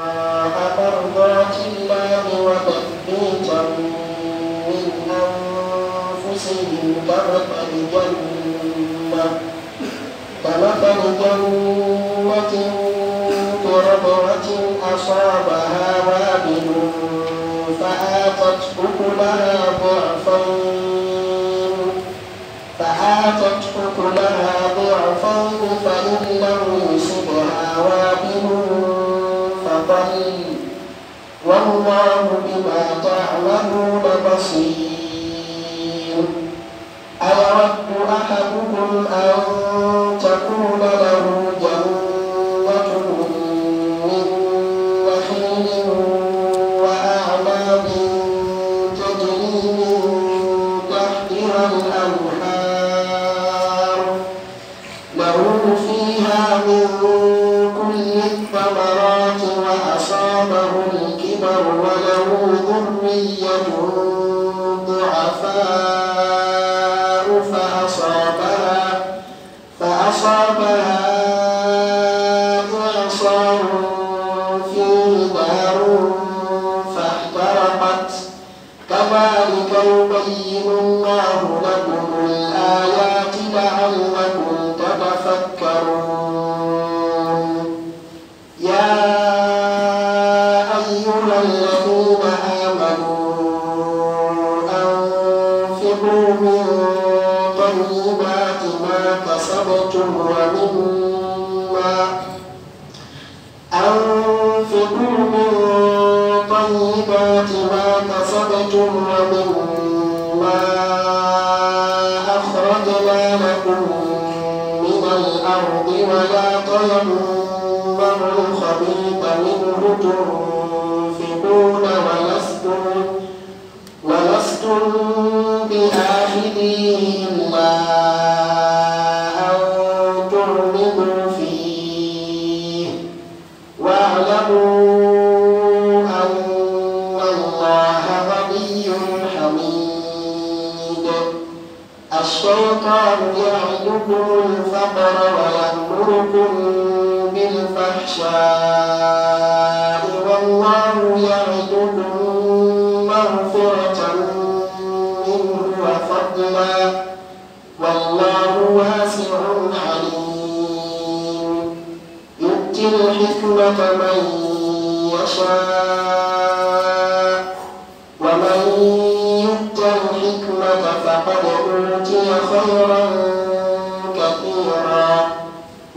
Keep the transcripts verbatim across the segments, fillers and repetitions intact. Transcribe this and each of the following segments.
مرضات الله وتثبيتا من أنفسهم كمثل جنة، كمثل جنة بربوة أصابها وابل فآتت أكلها ضعفين، فآتت أكلها ضعفين فإن لم يصبها وابل فطل، والله بما تعملون بصير. أيود أحدكم أن تكون له جنة من نخيل وأعناب تجري من تحتها الأنهار له فيها من كل الثمرات وأصابه الكبر وله ذرية ضعفاء فأصابها، فأصابها إعصار فيه نار فاحترقت، كذلك يبين الله لكم الآيات لعلكم تتفكرون. يا أيها الذين آمنوا أنفقوا من طيبات ما كسبتم ومما أنفقوا من طيبات ما كسبتم ومما أخرجنا لكم من الأرض ولا تيمموا الخبيث منه تنفقون ولستم، ولستم بآخذيه إلا أن تغمضوا فيه، واعلموا أن الله غني حميد. الشيطان يعدكم الفقر ويأمركم بالفحشاء والله يعدكم مغفرة منه وفضلا والله واسع عليم. يؤتي الحكمة من يشاء ومن يؤت الحكمة فقد أوتي خيرا كثيرا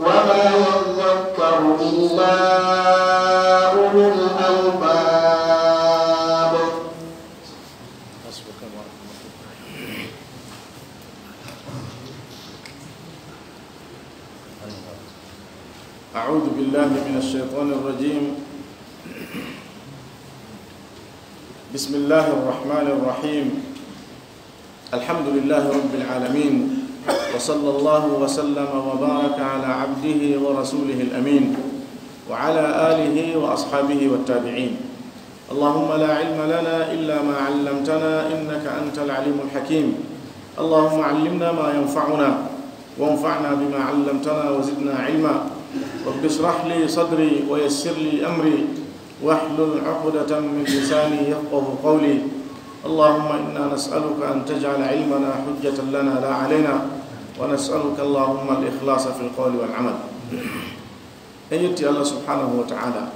وما يذكر إلا أولو الألباب. أعوذ بالله من الشيطان الرجيم. بسم الله الرحمن الرحيم. الحمد لله رب العالمين. وصلى الله وسلم وبارك على عبده ورسوله الأمين وعلى آله وأصحابه والتابعين. اللهم لا علم لنا إلا ما علمتنا إنك أنت العليم الحكيم. اللهم علمنا ما ينفعنا وانفعنا بما علمتنا وزدنا علما. رب اشرح لي صدري ويسر لي أمري واحلل عقدة من لساني يفقه قولي. اللهم إنا نسألك أن تجعل علمنا حجة لنا لا علينا، ونسألك اللهم الإخلاص في القول والعمل. En yetti Allah subhanahu wa ta'ala.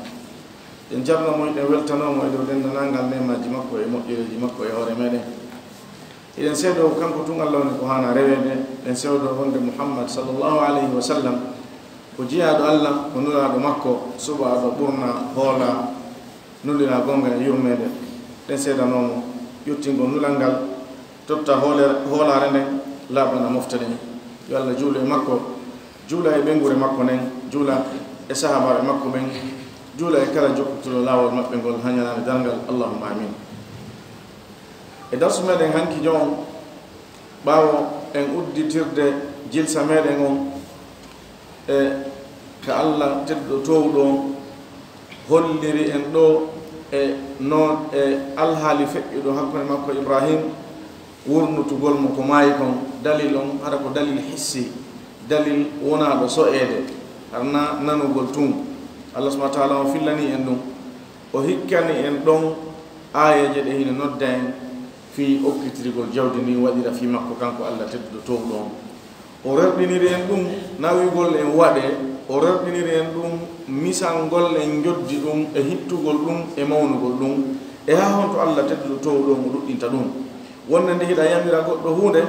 En jarna mo, eɗen weltanoo mo e dow denndanangal neemaaji makko e moƴƴereeji makko e hoore meɗen. Eɗen seedoo ko kanko tun Allah woni ko haana reweede. Eɗen seedoo wonde Muhammad sallallahu alayhi wa sallam ko jiyaaɗo Allah, ko nulaaɗo makko, suɓaaɗo, ɓurna, hoolaa, nulira goonga e yurmeende. Eɗen seedanoo mo yottingol nulal ngal, totta hoole-, hoolaare nden, laaɓana mofte ɗen. Yo Allah juulu e makko, juula e ɓeynguure makko nden, juula e sahaabaaɓe makko ɓen, juula e kala jokkutuɗo laawol maɓɓe ngol haa ñalaande darngal. Allahumma amin. E darsu meɗen hanki jon, ɓaawo en udditirde jilsa meɗen on, e ka Allah tedduɗo toowuɗo on holliri en ɗoo e no, e alhaali feƴƴuɗo hakkunde makko Ibrahim, wurnutugol mo ko maayi kon, dalil on, hara ko dalil hissi, dalil wonaaɗo so'eede, hara na nanugol tun. Allah subhanahu wa ta'ala on fillani en ɗum. O hikkani en ɗon aayeeje ɗe hino nodda en fii okkitirgol jawdi ndin waɗira fii makko kanko Alla tedduɗo toowɗo on. O rerɗiniri en ɗum, nawigol en waɗe, o rerɗiniri en ɗum, misalngol en njoddi ɗum, e hittugol ɗum, e mawnugol ɗum, e haa honto Alla tedduɗo toowɗo on o ɗuɗɗinta ɗum. Wonde nde hiɗa yamira goɗɗo huunde,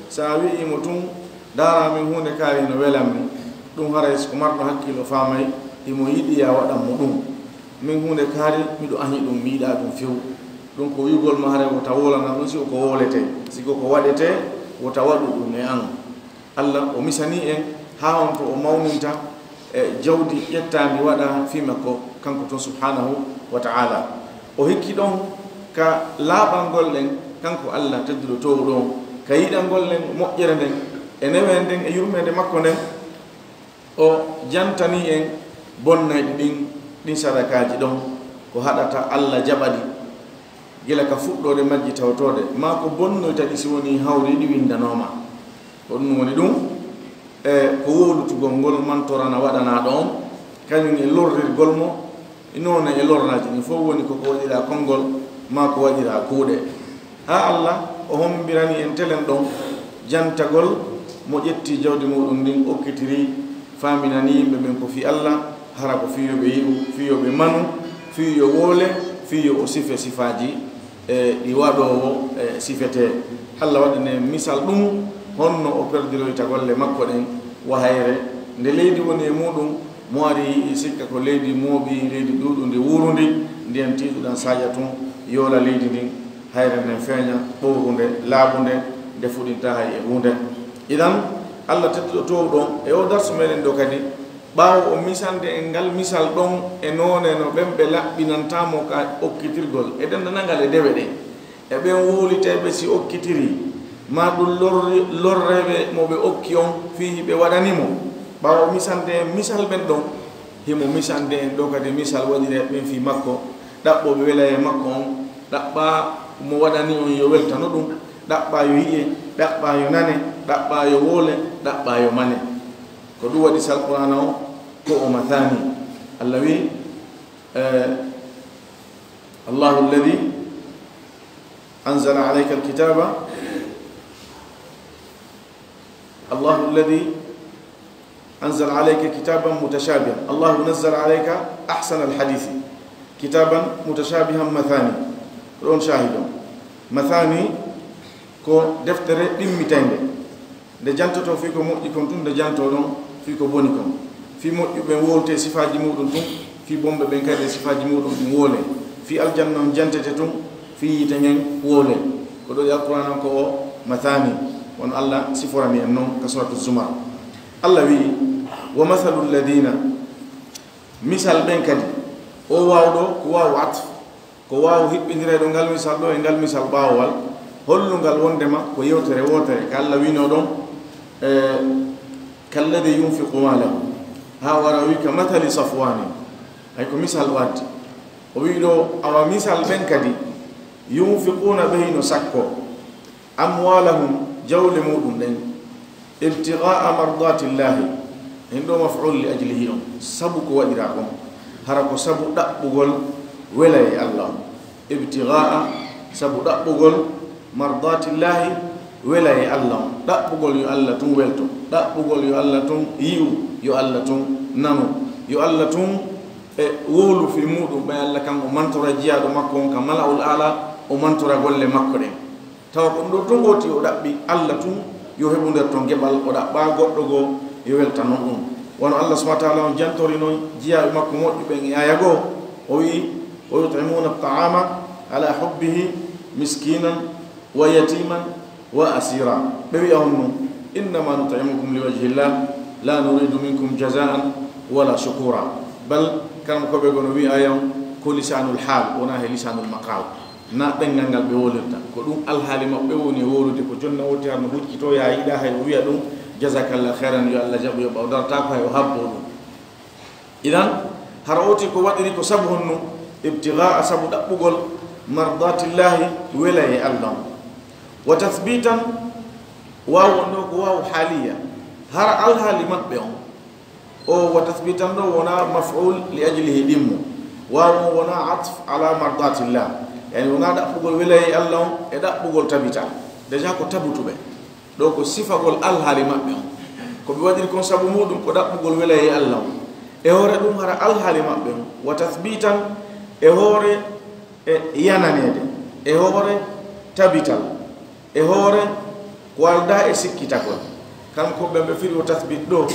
si a wi'ii mo tun, "Ndaaraa min huunde kaari no welammi," ɗum haray si ko marɗo hakkilo faamay, himo yiɗi yo a waɗan mo ɗum. "Min huunde kaari, miɗo añi ɗum, mi yiɗaa ɗum few." Ɗum ko wi'ugol ma haray wota wolana ɗum, si ko ko wooletee, si ko ko waɗetee, wota waɗu ɗum e an. Alla o misanii en haa honto o mawninta e jawdi ƴettaandi waɗa fii makko, kanko tun subhaanahu wa ta'ala. O hikki ɗon ka laaɓangol en, kanko Alla tedduɗo toowɗo on, ka yiɗangol en moƴƴere nden, e newere nden, e yurmeende makko nden, o jantanii en bonnayɗi ɗin, ɗin sadakaaji ɗon, ko haɗata Alla jaɓa ɗi, gila ka fuɗɗoode majji tawtoode, maa ko bonnoyta ɗi si wonii hawrii ɗi winndanooma. Ko ɗum woni ɗum, e ko wowlutugol ngol mantorana waɗanaaɗo on, kañum e lorrirgol mo, e noone e lornaaji ɗin fow woni ko ko waɗiraa konngol, maa ko waɗiraa kuuɗe. Haa Alla o hombirani en telen ɗon, jantagol mo ƴetti jawdi muɗum ndin okkitiri, faaminani yimɓe ɓen ko fii Alla, hara ko fii yo ɓe yi'u, fii yo ɓe manu, fii yo woole, fii yo o sife sifaaji, e ɗi waɗoowo, e sifetee. Alla waɗani en misal ɗum, honno o perdiroyta golle makko ɗen, wa hayre nde leydi woni e muɗum, mo ari yi'i sikka ko leydi mooɓi, leydi ɗuuɗundi, wuurundi, ndiyan tiiɗuɗan saaƴa tun, yoola leydi ndin, hayre nden feeña, ɓowru nde, laaɓu nde, nde fuɗintaa hay e huunde. Idan, Alla tedduɗo toowɗo on, e oo darsu meɗen ɗoo kadi, ɓaawo o misande en ngal misal ɗon e noone no ɓen ɓe laɓɓinantaa mo ka okkitirgol, e denndanangal e dewe ɗen, e ɓen wowliteeɓe si okkitirii, maa ɗum lorri-, lorreeɓe mo ɓe okki on fii ɓe waɗani mo. Ɓaawo misande en misal ɓen ɗon, himo misande en ɗoo kadi misal waɗireeɓe ɓen fii makko, ɗaɓɓooɓe welayee makko on, ɗaɓɓaa mo waɗani on yo weltano ɗum, ɗaɓɓaa yo yi'e, ɗaɓɓaa yo nane, ɗaɓɓaa yo woole, ɗaɓɓaa yo mane. Ko ɗum waɗi si Alqur'aana o ko o mathani. Alla wi'i, eh, "Allahu alladhi anzala alayka alkitaba, Allahu alladhi anzala alayka kitaban mutashabihan. Allahu nazzala alayka ahsana alhadisi kitaban mutashabihan mathani." Ko ɗon shahidon. Mathani ko deftere ɗimmitande. Nde jantotoo fii ko moƴƴi kon tun, nde jantoo ɗon fii ko boni kon. Fii moƴƴuɓe ɓen wowltee sifaaji muɗum tun, fii bonɓe ɓen kadi e sifaaji muɗum ɗum woolee. Fii aljanna on jantete tun, fii yiite ngen woolee. Ko ɗoo Alqur'aana on ko o mathani, wano Alla siforani en non ka Suratu Zumar. Alla wi'i, "Wa mathalu alladhina," misal ɓen kadi, o waaw ɗoo ko waaw atf, ko waaw hiɓɓindirayɗo ngal misal ɗoo e ngal misal ɓaawowal, hollungal wondema ko yewtere wootere, ka Alla wi'noo ɗon, e, "Kalladhi yunfiqu malahu," haa wara o wi'i, "Ka mathali Safwani," hay ko misal o addi. O wi'i ɗoo, awa misal ɓen kadi, "yunfiquna," ɓe hino sakkoo, "amwalahum," jawle muɗum ɗen, "ibtigha'a mardatillahi," hen ɗoo maf'ul li ajlihi on, sabu ko waɗiraa kon, hara ko sabu ɗaɓɓugol welayee Alla on. "Ibtigha'a," sabu ɗaɓɓugol, "mardatillahi," welayee Alla on, ɗaɓɓugol yo Alla tun welto, ɗaɓɓugol yo Alla tun yi'u, yo Alla tun nanu, yo Alla tun e wowlu fii muɗum ɓe Alla kan o mantora jiyaaɗo makko on ka mala'ul a'la, o mantora golle makko ɗen. Tawa ko ɗum ɗoo tun woti o ɗaɓɓi Alla tun yo heɓu nder ton geɓal, o ɗaɓɓaa goɗɗo goo yo weltano ɗum. Wano Alla subhanahu wa ta'ala on jantori non jiyaaɓe makko moƴƴuɓe ɓen e aaya goo, o wi'i, "Wa yut'imuna at-ta'ama ala hubbihi miskinan wa yatiman wa asira." Ɓe wi'a honno, "Innama nut'imukum liwajhillah, la nuridu minkum jazaan wala shukura." Bal, kanko ɓe gono wi'a yon ko lisanul hal, wona he lisanul maqal. Na ɗenngal ngal ɓe wolirta. Ko ɗum alhaali maɓɓe woni e wowlude ko jonna woti har no huccitoo, ya yiɗa hay o wi'a ɗum, "Jazakallah khairan, yo Allah jaɓu, yo ɓaw darta ko hay o habbo ɗum." Idan, hara oti ko waɗiri ko sabu honno? Ibtigha'a, sabu ɗaɓɓugol mardatillahi, welayee Allah on. Wa tathbitan, waaw on ɗoo ko waaw haaliya. Hara alhaali maɓɓe on, o wa tathbitan ɗoo wona maf'ul li ajlihi ɗimmo. Waaw on wonaa atf ala mardatillah, yani wonaa ɗaɓɓugol welayee Allah on e ɗaɓɓugol tabita. Déjà ko tabutuɓe. Ɗo ko sifagol alhaali maɓɓe on. Ko ɓe waɗiri kon sabu muɗum ko ɗaɓɓugol welayee Allah on. E hoore ɗum hara alhaali maɓɓe on. Wa tathbitan, e hoore e yananeede, e hoore tabital, e hoore ko aldaa e sikkitagol. Kanko ɓe ɓe firi o tathbit ɗo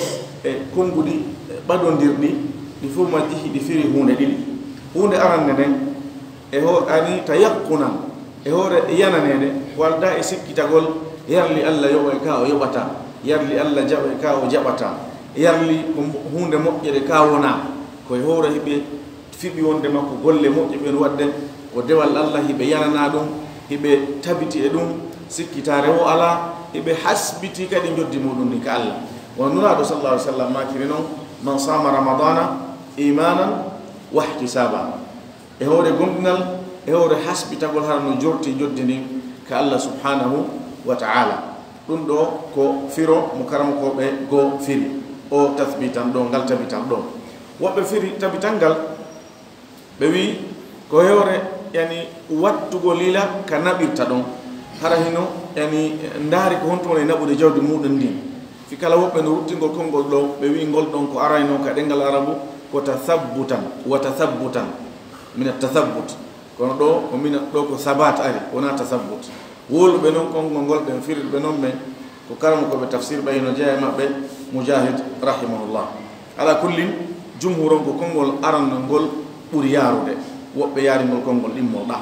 e konnguɗi ɓadondirɗi, ɗi fof majji hiɗi firi huunde ɗiɗi. Huunde arande nden, e ho-, ani tayaqqunan, e hoore yananeede, ko aldaa e sikkitagol, yarli Allah yoɓa e ka o yoɓata, yarli Allah jaɓa e ka o jaɓata, yarli ko mo-, huunde moƴƴere ka wonaa, ko e hoore hiɓe fiɓi wonde makko golle moƴƴe ɓen waɗde, ko dewal Allah hiɓe yananaa ɗum, hiɓe tabiti e ɗum, sikkitaare wo alaa, hiɓe hasbiti kadi njoddi muɗum ndin ka Allah. Wano Nulaaɗo sallallahu alaihi wasallam maakiri non, "Man sama Ramadana imanan wa ihtisaba." E hoore gomɗinal, e hoore hasbitagol hara no jorti njoddi ndin ka Allah subhanahu wa ta'ala. Ɗum ɗo ko firo mo karamokooɓe goo firi, o tathbitan ɗo, ngal tabitan ɗo. Woɓɓe firi tabitan ngal, ɓe wi'i ko hoore, yani, wattugol yila ka naɓirta ɗon. Hara hino, yani, ndaari ko honto woni naɓude jawdi muɗum ndin. Fii kala woɓɓe no ruttingol konngol ɗo, ɓe wi'i ngol ɗon ko arayno ka ɗemngal Arabu ko tathabbutan, wa tathabbutan, min at-tathabbut. Kono ɗo, ko min, ɗo ko sabat ari, wonaa tathabbut. Wowluɓe non konngol ngol, ɓen firirɓe non ɓen, ko karamokooɓe tafsir ɓe, hino jeyaa e maɓɓe Mujahid rahimahullah. Ala kullin, jumhur on ko konngol arannol ngol ɓuri yaarude, woɓɓe yaari ngol konngol ɗimmorɗaa.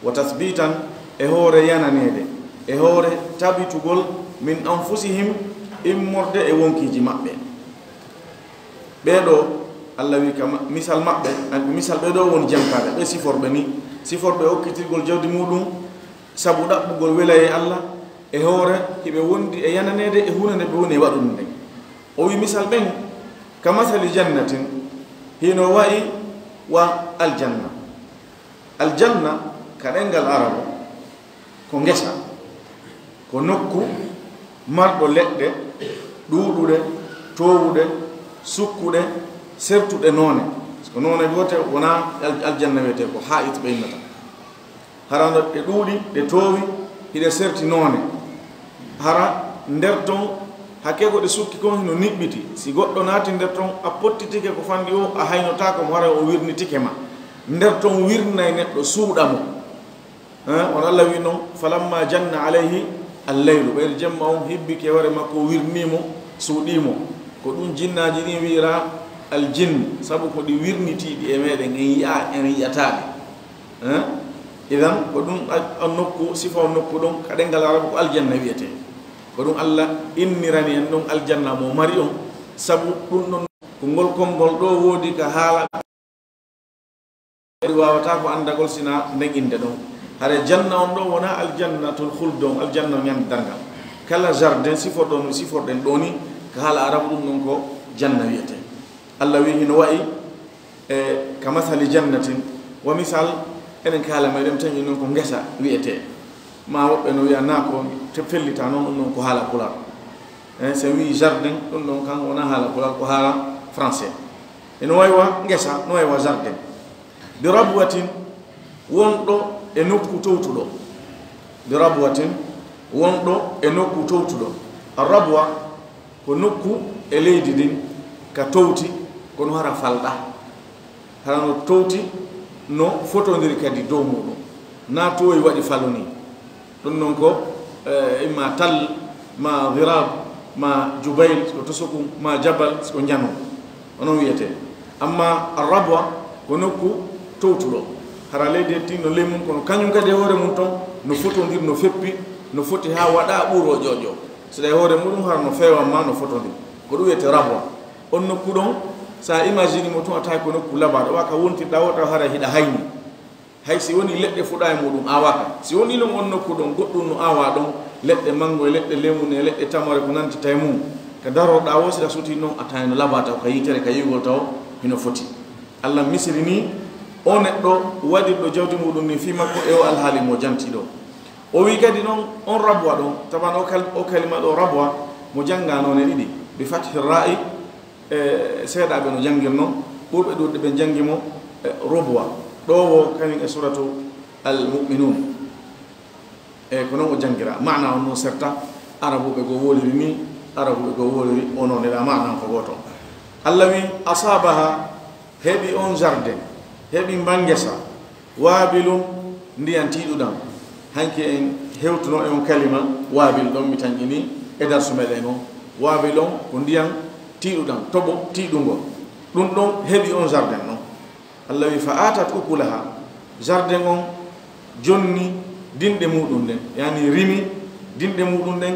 Wa tathbitan, e hoore yananeede, e hoore tabitugol, min anfusihim, immorde e wonkiiji maɓɓe. Ɓee ɗoo, Allah wi'i ka ma-, misal maɓɓe, an ko misal ɓee ɗoo woni jantaaɓe, ɓe siforɓe ni, siforɓe okkitirgol jawdi muɗum sabu ɗaɓɓugol welayee Allah, e hoore hiɓe wondi e yananeede e huunde nde ɓe woni e waɗude nden. O wi'i misal ɓen, ka masali jannatin, hino wa'i wa aljanna. Aljanna, ka ɗemngal Arabu, ko ngesa, ko nokku marɗo leɗɗe ɗuuɗuɗe, toowuɗe, sukkuɗe, sertuɗe noone. Ko noone goote, wonaa al-, aljanna wiyetee ko haa'it ɓe innata. Hara no ɗe ɗuuɗi, ɗe toowi, hiɗe serti noone. Hara nder ton, hakkee ko ɗe sukki kon hino niɓɓiti. Si goɗɗo naati nder ton, a pottitike ko fanɗi o, a haynotaako mo, hara o wirnitike ma. Nder ton wirnay neɗɗo, suuɗa mo. Eh, on Allah wi non, "Falamma janna alayhi al-laylu." Ɓayri jemma on hibbike hoore makko, wirnii mo, suuɗii mo. Ko ɗum jinnaaji ɗin wi'ira al-jinn, sabu ko ɗi wirnitiiɗi e meɗen, en yi'a, en yi'ataa ɗi. Eh? Idan, ko ɗum a-, on nokku, sifa on nokku ɗon, ka ɗemngal Arabu ko aljanna wi'etee. Ko ɗum Allah innirani en ɗon aljanna mo mari on, sabu ɗum ɗon, ko ngol konngol ɗo woodi ka haala, ɗi waawataa ko anndagol sina nden innde ɗon. Hare janna on ɗo wonaa aljannatul khuld on, aljanna on ñande darngal. Kala jardin siforɗon, siforɗen ɗo ni, ka haala Arabu ɗum ɗon ko janna wi'etee. Allah wi hino wa'i e ka masali jannatin, wa misal, enen ka haala meɗen tawi non ko ngesa wi'etee. Ma woɓɓe no wi'a naa ko te fellita non, ɗum non ko haala Pulaar. Eh, si en wi'i jardin, ɗum ɗon kan wonaa haala Pulaar, ko haala français. Eno wa'i wa ngesa, no wa'i wa jardin. Bi rabwatin, wonɗo e nokku towtuɗo. Bi rabwatin, wonɗo e nokku towtuɗo. Ar-rabwa, ko nokku e leydi ndin ka towti, kono hara falɗaa. Hara no towti, no fotondiri kadi dow muɗum. Na toowi waɗi falo ni. Ɗum non ko, eh, imma tal, ma dirab, ma jubayl, ko tosokum, ma jabal, ko njano. Onon wiyetee. Amma arrabwa ko nokku towtuɗo. Hara leydi e tin no ley mum, kono kañum kadi e hoore mum ton no fotondiri, no feppi, no foti haa waɗa ɓuuroo ƴoƴo. So ɗa e hoore muɗum hara no feewan ma, no fotondiri. Ko ɗum wiyetee rabwa. On nokku ɗon, so a imagine mo tun, a tawi ko nokku labaaɗo, wa ka wontirɗa o, taw hara hiɗa hayni. Hay si woni leɗɗe fuɗa e muɗum, awaaka. Si woni non on nokku ɗon, goɗɗum no awa ɗon, leɗɗe mango e leɗɗe lemune e leɗɗe tamare ko nantita e mum. Ka darorɗa wo, si ɗa suti non, a tawi no labaa taw ka yitere, ka yiwgol taw hino foti. Allah misiri ni o neɗɗo waɗirɗo jawdi muɗum ni fii makko e o alhaali mo janti ɗo. O wi kadi non on rabwa ɗon, taban o kal-, o kalima ɗo rabwa mo jannga noone ɗiɗi, bi fathi ra'i, e seeɗaaɓe no janngirno, ɓurɓe ɗuuɗde ɓe janngi mo, Rubwa. Ɗo wo kañum e suratu Al-Mu'minun. E ko noon o janngira. Maana on noon serta, Arabuɓe goo woliri ni, Arabuɓe goo woliri o noon, eɗa maana on ko gooto. Allah wi, "Asabaha", heɓi on jardin, heɓi mba ngesa, "wabilun", ndiyan tiiɗuɗan. Hanki en hewtuno e on kalima wabil ɗon mi tanƴini e darsu meɗen on. Wabil on ko ndiyan tiiɗuɗan, toɓo tiiɗungo. Ɗum ɗon heɓi on jardin ɗon. Allah wi, "Fa atat ukulaha", jardin on jonni dinɗe muɗum ɗen, yani rimi dinɗe muɗum ɗen,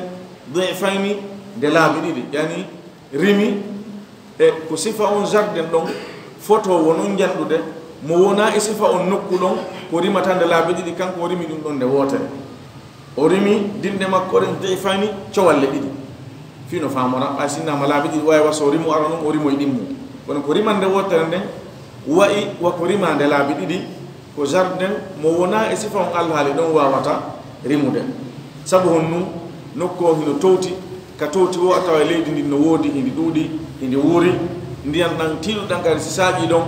"di'fayni", nde laabi ɗiɗi, yani rimi e ko sifa on jardin ɗon foto wo non janɗude, mo wona e sifa on nokku ɗon, ko rimata nde laabi ɗiɗi, kanko o rimi ɗum ɗon nde wootere. O rimi dinɗe makko ɗen di'fayni, cowalle ɗiɗi. Fii no faamora, ɓay sinnaama laabi ɗiɗi, wawi wa so rimo ara non, o rimoy ɗimmo. Kono ko rimande wootere nden, wa'i wa ko rimande laabi ɗiɗi, ko jardin mo wona e sifa on alhaali ɗon wawata rimude. Sabu honɗum? Nokku on hino towti, ka towti wo a tawa leydi ndin no woodi, hindi ɗuuɗi, hindi wuuri, ndiyan ɗan tiiɗuɗan kadi si saaƴi ɗon,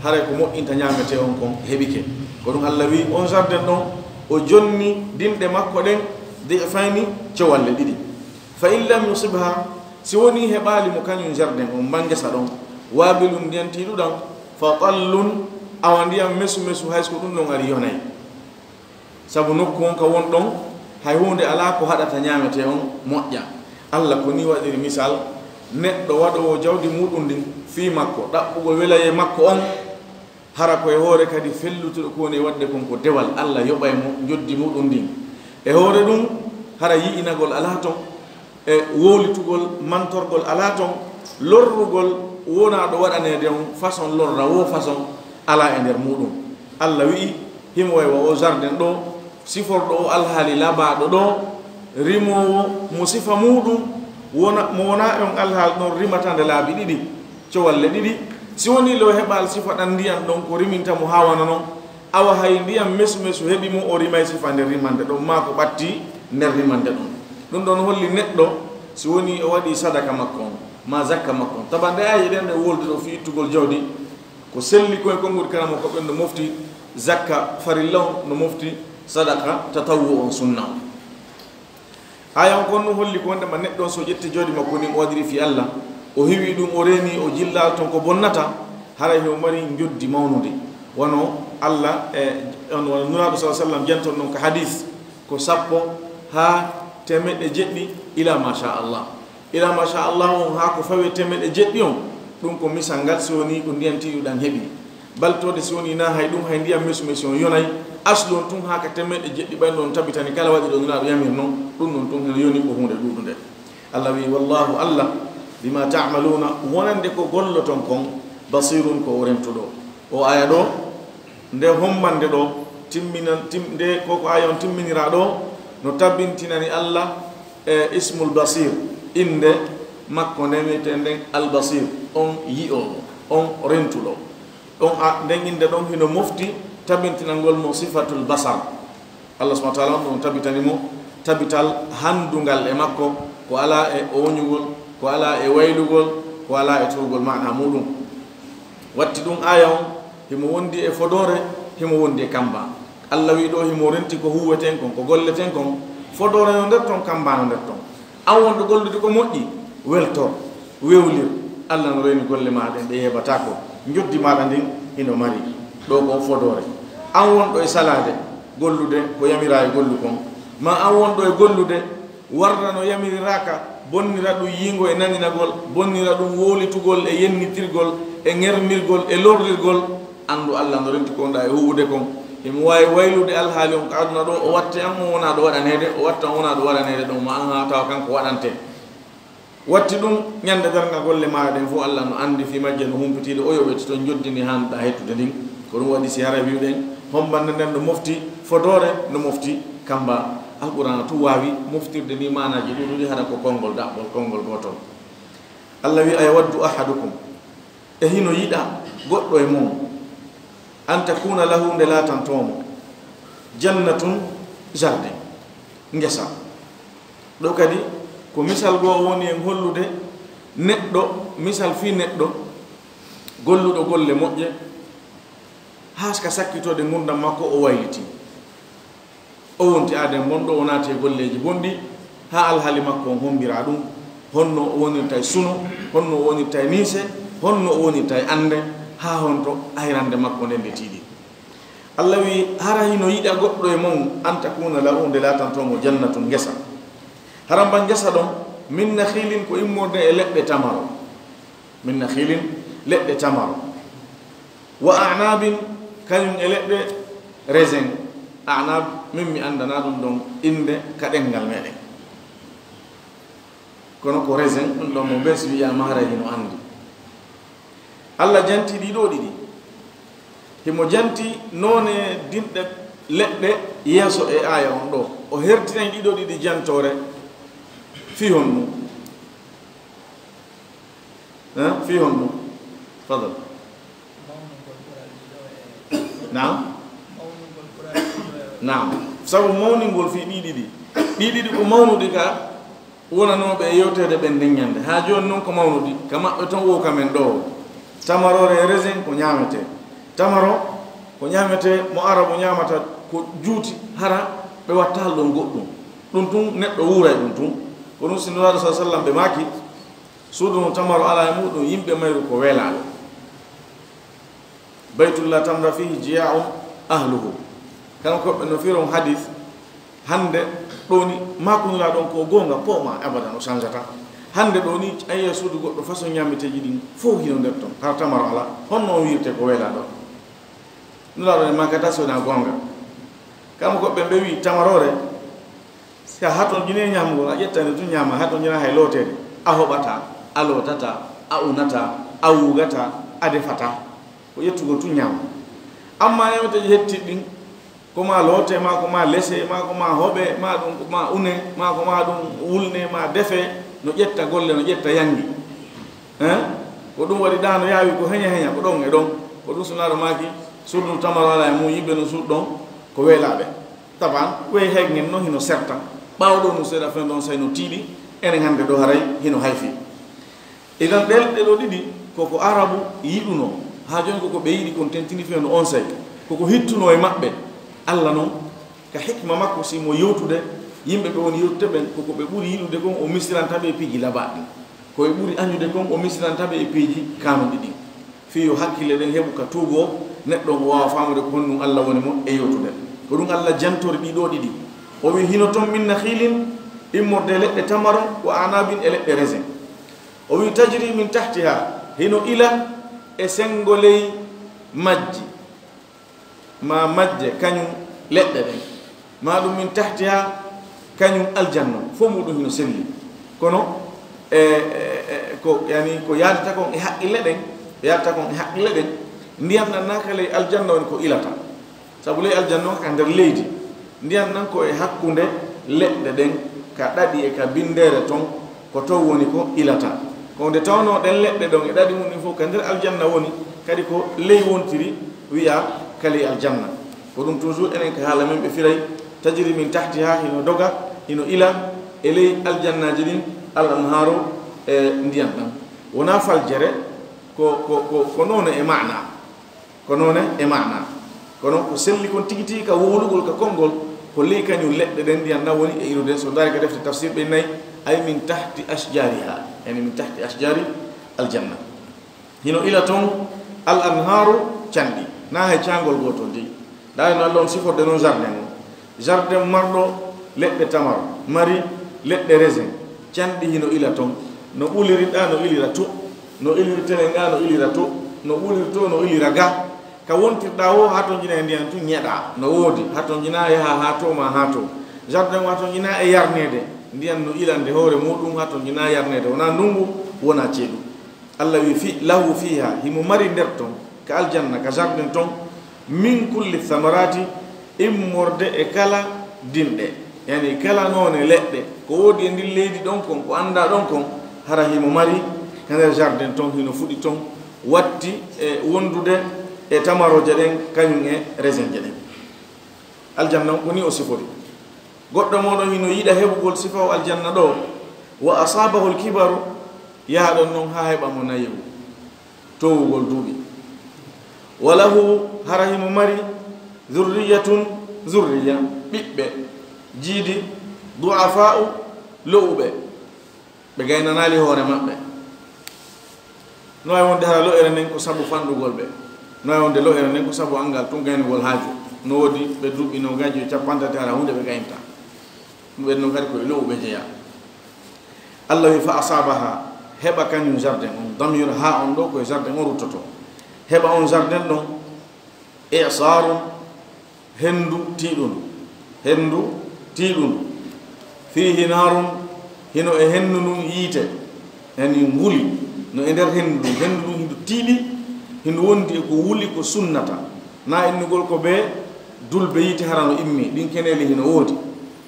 haray ko moƴƴinta ñaamete on kon heɓike. Ko ɗum Allah wi, on jardin ɗon, o jonni dinɗe makko ɗen di'fayni, cowalle ɗiɗi. Fa in lam yusibha, si woni heɓaali mo kañum jardin on, mba ngesa ɗon, wabilun, ndiyan tiiɗuɗan, fa tallun, awa ndiyan mesu mesu, hay so ko ɗum ɗon ari yonay. Sabu nokku on ka won ɗon, hay huunde alaa ko haɗata ñaamete on moƴƴa. Allah ko ni waɗiri misal, neɗɗo waɗoowo jawdi muɗum ndin fii makko, ɗaɓɓugol welayee makko on, hara ko e hoore kadi fellutuɗo ko woni e waɗde kon ko dewal, Allah yoɓay mo njoddi muɗum ndin. E hoore ɗum, hara yi'inagol alaa ton, e wowlitugol, mantorgol alaa ton, lorrugol wonaa ɗo waɗaneede on façon lorra woo façon alaa e nder muɗum. Allah wi'i, himo way wa o jardin ɗo, siforɗo o alhaali labaaɗo ɗo, rimoowo mo sifa muɗum, wona, mo wonaa e on alhaali ɗon rimata nde laabi ɗiɗi, cowalle ɗiɗi. Si wonii le o heɓaali sifa ɗan ndiyan ɗon ko riminta mo haa wano non, awa hay ndiyan mesu mesu heɓi mo, o rimay sifa nder rimande ɗon, maa ko ɓatti nder rimande ɗon. Ɗum ɗon holli neɗɗo, si wonii o waɗi sadaka makko on, maa zakka makko on. Tabande aaye ɗen ɗe wolduɗo fii ittugol jawdi, ko selli ko e konngol karama ko ɓen no mofti zakka farilla on, no mofti sadaka tatawwu on, sunna on. Aaya on kon no holli ko wondema neɗɗo on so ƴetti jawdi makko ndin o waɗiri fii Allah, o hiwi ɗum, o reeni, o jillal ton ko bonnata, haray himo mari njoddi mawnundi. Wano Allah e, on, wano Nulaaɗo sallallahu alaihi wasallam janton non ka hadis, ko sappo haa teemeɗɗe jeɗɗi ila ma sha Allah. Ila ma sha Allah on haa ko fawi teemeɗɗe jeɗɗi on, ɗum ko misal ngal si woni ko ndiyan tiiɗuɗan heɓi. Baltoode si woni na hay ɗum hay ndiyan mesu mesu on yonay, aslu on tun haa ka teemeɗɗe jeɗɗi ɓay ɗon tabitani kala waɗi ɗo Nulaaɗo yamir non, ɗum non tun hino yoni ko huunde ɗuuɗunde. Allah wi, "Wallahu Allah, bima ta'maluna, wonande ko golloton kon, basirun, ko o rentuɗo." O aya ɗo, nde hommande ɗo, timminan, tim-, nde ko, ko aya on timminira ɗo, no tabintinani Allah e ismul Basir, innde makko nden wi'etee nden Al Basir, on yi'oowo, on rentuɗo. Ɗon a, nden innde ɗon hino mofti tabintinangol mo sifatul basar. Allah subhanahu wa ta'ala on ɗon tabitani mo tabital hanndungal e makko, ko alaa e ooñugol, ko alaa e waylugol, ko alaa e torugol maana muɗum. Watti ɗum aaya on, himo wondi e fodoore, himo wondi e kamba. Allah wi ɗo himo renti ko huweten kon, ko golleten kon, fodoore no nder ton, kamba no nder ton. An wonɗo gollude ko moƴƴi, weltor, wewlir. Allah no reeni golle maa ɗen, ɗe yeebataa ko. Njoddi maaɗa ndin hino mari. Ɗo ko fodoore. An wonɗo e salaade, gollude ko yamiraa e gollu kon. Ma an wonɗo e gollude, warda no yamiriraaka, bonnira ɗum yiingo e naninagol, bonnira ɗum wowlitugol e yennitirgol, e ŋermirgol, e lorrirgol. Anndu Allah no renti ko wonɗaa e huwude kon. Himo waawi waylude alhaali on ka aduna ɗo, o watte an, on wonaa ɗo waɗaneede, o watta on wonaa ɗo waɗaneede ɗon, ma an haa tawa kanko waɗante. Watti ɗum, ñande darnga golle maaɗa ɗen fof, Allah no anndi fii majje, no humpitiiɗo, o yoɓete ton njoddi ndi haanɗaa hettude ndin. Ko ɗum waɗi si hara wi'uɗen, hombannde nden no mofti fodoore, no mofti kamba. Alqur'aana tun waawi moftirde ni maanaaji ɗuuɗuɗi, hara ko konngol ɗaɓɓol, konngol gootol. Allah wi'i, "Ayawaddu ahadukum", e hino yiɗa goɗɗo e mon, "an takuna lahu", nde laatantoo mo, "jannatun", jardin, ngesa. Ɗo kadi ko misal goo woni en hollude neɗɗo, misal fii neɗɗo golluɗo golle moƴƴe, Haa ka sakkitoode ngurndan makko, o wayliti. O wonti aaden bonɗo, o naati e golleeji bonɗi, haa alhaali makko on hommbira ɗum, honno o wonirta e suno, honno o wonirta e niise, honno o wonirta e annde, haa honto ayrannde makko nden nde tiiɗi. Allah wi, hara hino yiɗa goɗɗo e mon, an takuna lahu, nde laatantoo mo jannatun, ngesa. Hara mban ngesa ɗon, min nakhilin, ko immorde e leɗɗe tamaro. Min nakhilin, leɗɗe tamaro. Wa a'nabin, kañum e leɗɗe raisin. A'nab, min mi anndana ɗum ɗon innde ka ɗemngal meɗen. Kono ko raisin, ɗum ɗon mo bes wi'aama hara hino anndi. Allah janti ɗi ɗoo ɗiɗi. Himo janti noone dinɗe leɗɗe yeeso e aaya on ɗoo. O hertinay ɗi ɗoo ɗiɗi jantoore. Fii honɗum? Eh? Fii honɗum? Fadal. Naam? Naam. Sabu mawningol fii ɗii ɗiɗi. Ɗii ɗiɗi ko mawnuɗi ka wonanooɓe e yewteede ɓen nden ñannde. Haa jooni non ko mawnuɗi. Ka maɓɓe ton wo ka men ɗoo. Tamaroore e raisin ko ñaametee. Tamaro ko ñaametee, mo Arabu ñaamata ko juuti, hara ɓe wattaa ɗon goɗɗum. Ɗum tun neɗɗo wuuray ɗum tun. Ko ɗum si Nulaaɗo sallallaahu alayhi wa sallam ɓe maaki, suudu no tamaro alaa e muuɗum, yimɓe mayru ko welaaɓe. Baytun laa tamra fiihi jiyaa'un ahluhu. Kanko ɓe no firon hadis, hannde ɗoo ni, maaku Nulaaɗo on ko goonga, poomaa abadan o changeata. Hannde ɗoo ni, a yi'a suudu goɗɗo façon ñaameteeji ɗin fow hino nder ton, hara tamaro alaa. Honno on wi'irtee ko welaaɗo? Nulaaɗo ne maakata si wonaa goonga. Kanko ɓe, ɓe wi'i tamaroore, si a hatonjinii ñaamugol, a ƴetta nde tun ñaama, hatonjinaa hay looteede, a hoɓataa, a lootataa, a unataa, a wuugataa, a defataa. Ko ƴettugol tun ñaama. Ammaa ñaameteeji hettiiɗi ɗin, ko maa lootee, maa ko maa lesee, maa ko maa hoɓee, maa ɗum ko maa unee, maa ko maa ɗum wulnee, maa defee, no ƴetta golle, no ƴetta yanngi. Hein? Ko ɗum waɗi ɗaa no yaawi ko heña heña, ko ɗon e ɗon. Ko ɗum Nulaaɗo maaki, suudu tamaro alaa e mum, yimɓe no suuɗ ɗon ko welaaɓe. Taban, wey hay ngen non hino serta. Ɓaawo ɗoo no seeɗa fen ɗon say no tiiɗi, enen hannde ɗoo haray hino hayfi. Idan ɗee leɗɗe ɗoo ɗiɗi, ko ko Arabu yiɗunoo. Haa jooni ko ko ɓe yiɗi kon tentini fen no on say. Ko ko hittunoo e maɓɓe. Alla non, ka hikma makko si mo yewtude, yimɓe ɓe woni yewtude ɓen, ko ko ɓe ɓuri yiɗude kon, o misiranta ɓe e piiji labaaɗi ɗin. Ko ɓe ɓuri añude kon, o misiranta ɓe e piiji kaanuɗi ɗin. Fii yo hakkille ɗen heɓu ka tuugoo, neɗɗo on o waawa faamude ko honɗum Alla woni mo e yewtude. Ko ɗum Alla jantori ɗii ɗoo ɗiɗi. O wi'i hino ton min nakhilin, immorde e leɗɗe tamaro, wa a'nabin e leɗɗe raisin. O wi'i tajri min tahtiha, hino ila e senngo ley majji, maa majje kañum leɗɗe ɗen. Maa ɗum min tahtiha, kañum aljanna, fow muuɗum hino selli. Kono, e, e, e, ko, yani, ko yaadata kon e haqqille ɗen, ko yaadata kon e haqqille ɗen, ndiyan ɗan naa ka ley aljanna woni ko ilata. Sabu ley aljanna on ka nder leydi, ndiyan ɗan ko e hakkunde leɗɗe ɗen, ka ɗaɗi e ka binndeere ton, ko ton woni ko ilata. Ko nde tawnoo ɗen leɗɗe ɗon e ɗaɗi mum ɗin fow ka nder aljanna woni, kadi ko ley wontiri wi'aa ka ley aljanna. Ko ɗum toujours enen ka haala men ɓe firay, tajri min tahtiha, hino doga, hino ila e ley aljannaaji ɗin, al anhaaru, e ndiyan ɗan. Wonaa faljere, ko, ko, ko, ko noone e maanaa. Ko noone e maanaa. Kono ko selli kon tigi tigi ka wowlugol ka konngol, ko ley kañum leɗɗe ɗen ndiyan ɗan woni e ilude. So ndaari ka defte tafsir ɓe nayi, ay min tahti ashjariha, yani min tahti ashjari aljanna. Hino ila ton al anhaaru canɗi, naa hay caangol gootol dey. Ndaari no Alla on siforde non jardin on. Jardin marɗo leɗɗe tamaro, mari leɗɗe raisin, canɗi hino ila ton. No ɓuliri ɗaa, no ilira to, no iliri telen gaa, no ilira to, no ɓuliri to, no ilira gaa. Ka wontirɗaa woo, hatonjinaa e ndiyan tun ñeɗaa, no woodi, hatonjinaa yaha haa to maa haa to. Jardin o hatonjinaa e yarneede, ndiyan no ilande hoore muuɗum, hatonjinaa yarneede, wonaa ndunngu, wonaa ceeɗu. Alla wi fi, lahu fiha, himo mari nder ton, ka aljanna, ka jardin ton, min kulli thamarati, immorde e kala dinɗe, yani kala noone leɗɗe, ko woodi e ndin leydi ɗon kon, ko anndaa ɗon kon, hara himo mari ka nder jardin ton, hino fuɗi ton, watti e wondude e tamarooje ɗen, kañum e raisinje ɗen. Aljanna on ko ni o sifori. Goɗɗo mooɗon hino yiɗa heɓugol sifa o aljanna ɗoo, wa asabahul kibaru, yaha ɗon non haa heɓa mo nayewu, toowugol duuɓi. Wa lahu Hara himo mari zurriyatun, zurriya, ɓiɓɓe, jiidi, du'afaa'u, lo'uɓe. Ɓe gaynanaali hoore maɓɓe. No waawi wonde hara lo'ere nden ko sabu fanɗugol ɓe. No waawi wonde lo'ere nden ko sabu anngal tun gaynugol haaju. No woodi ɓe duuɓi noogaaji e capanɗe tati hara huunde ɓe gaynta. Ɓen non kadi ko e lo'uɓe jeyaa. Allah wi, "Fa asaabaha", heɓa kañum jardin on. Damir haa on ɗo ko e jardin on ruttoto. Heɓa on jardin ɗon i'saarun, henndu tiiɗundu. Henndu tiiɗundu. Fiihi naarun, hino e henndu ndun yiite. Yani nguli no e nder henndu ndun. Henndu ndun hindu tiiɗi, hindu wondi e ko wuli ko sunnata. Na innugol ko bee dulbe yiite hara no immi. Ɗin keneeli hino woodi.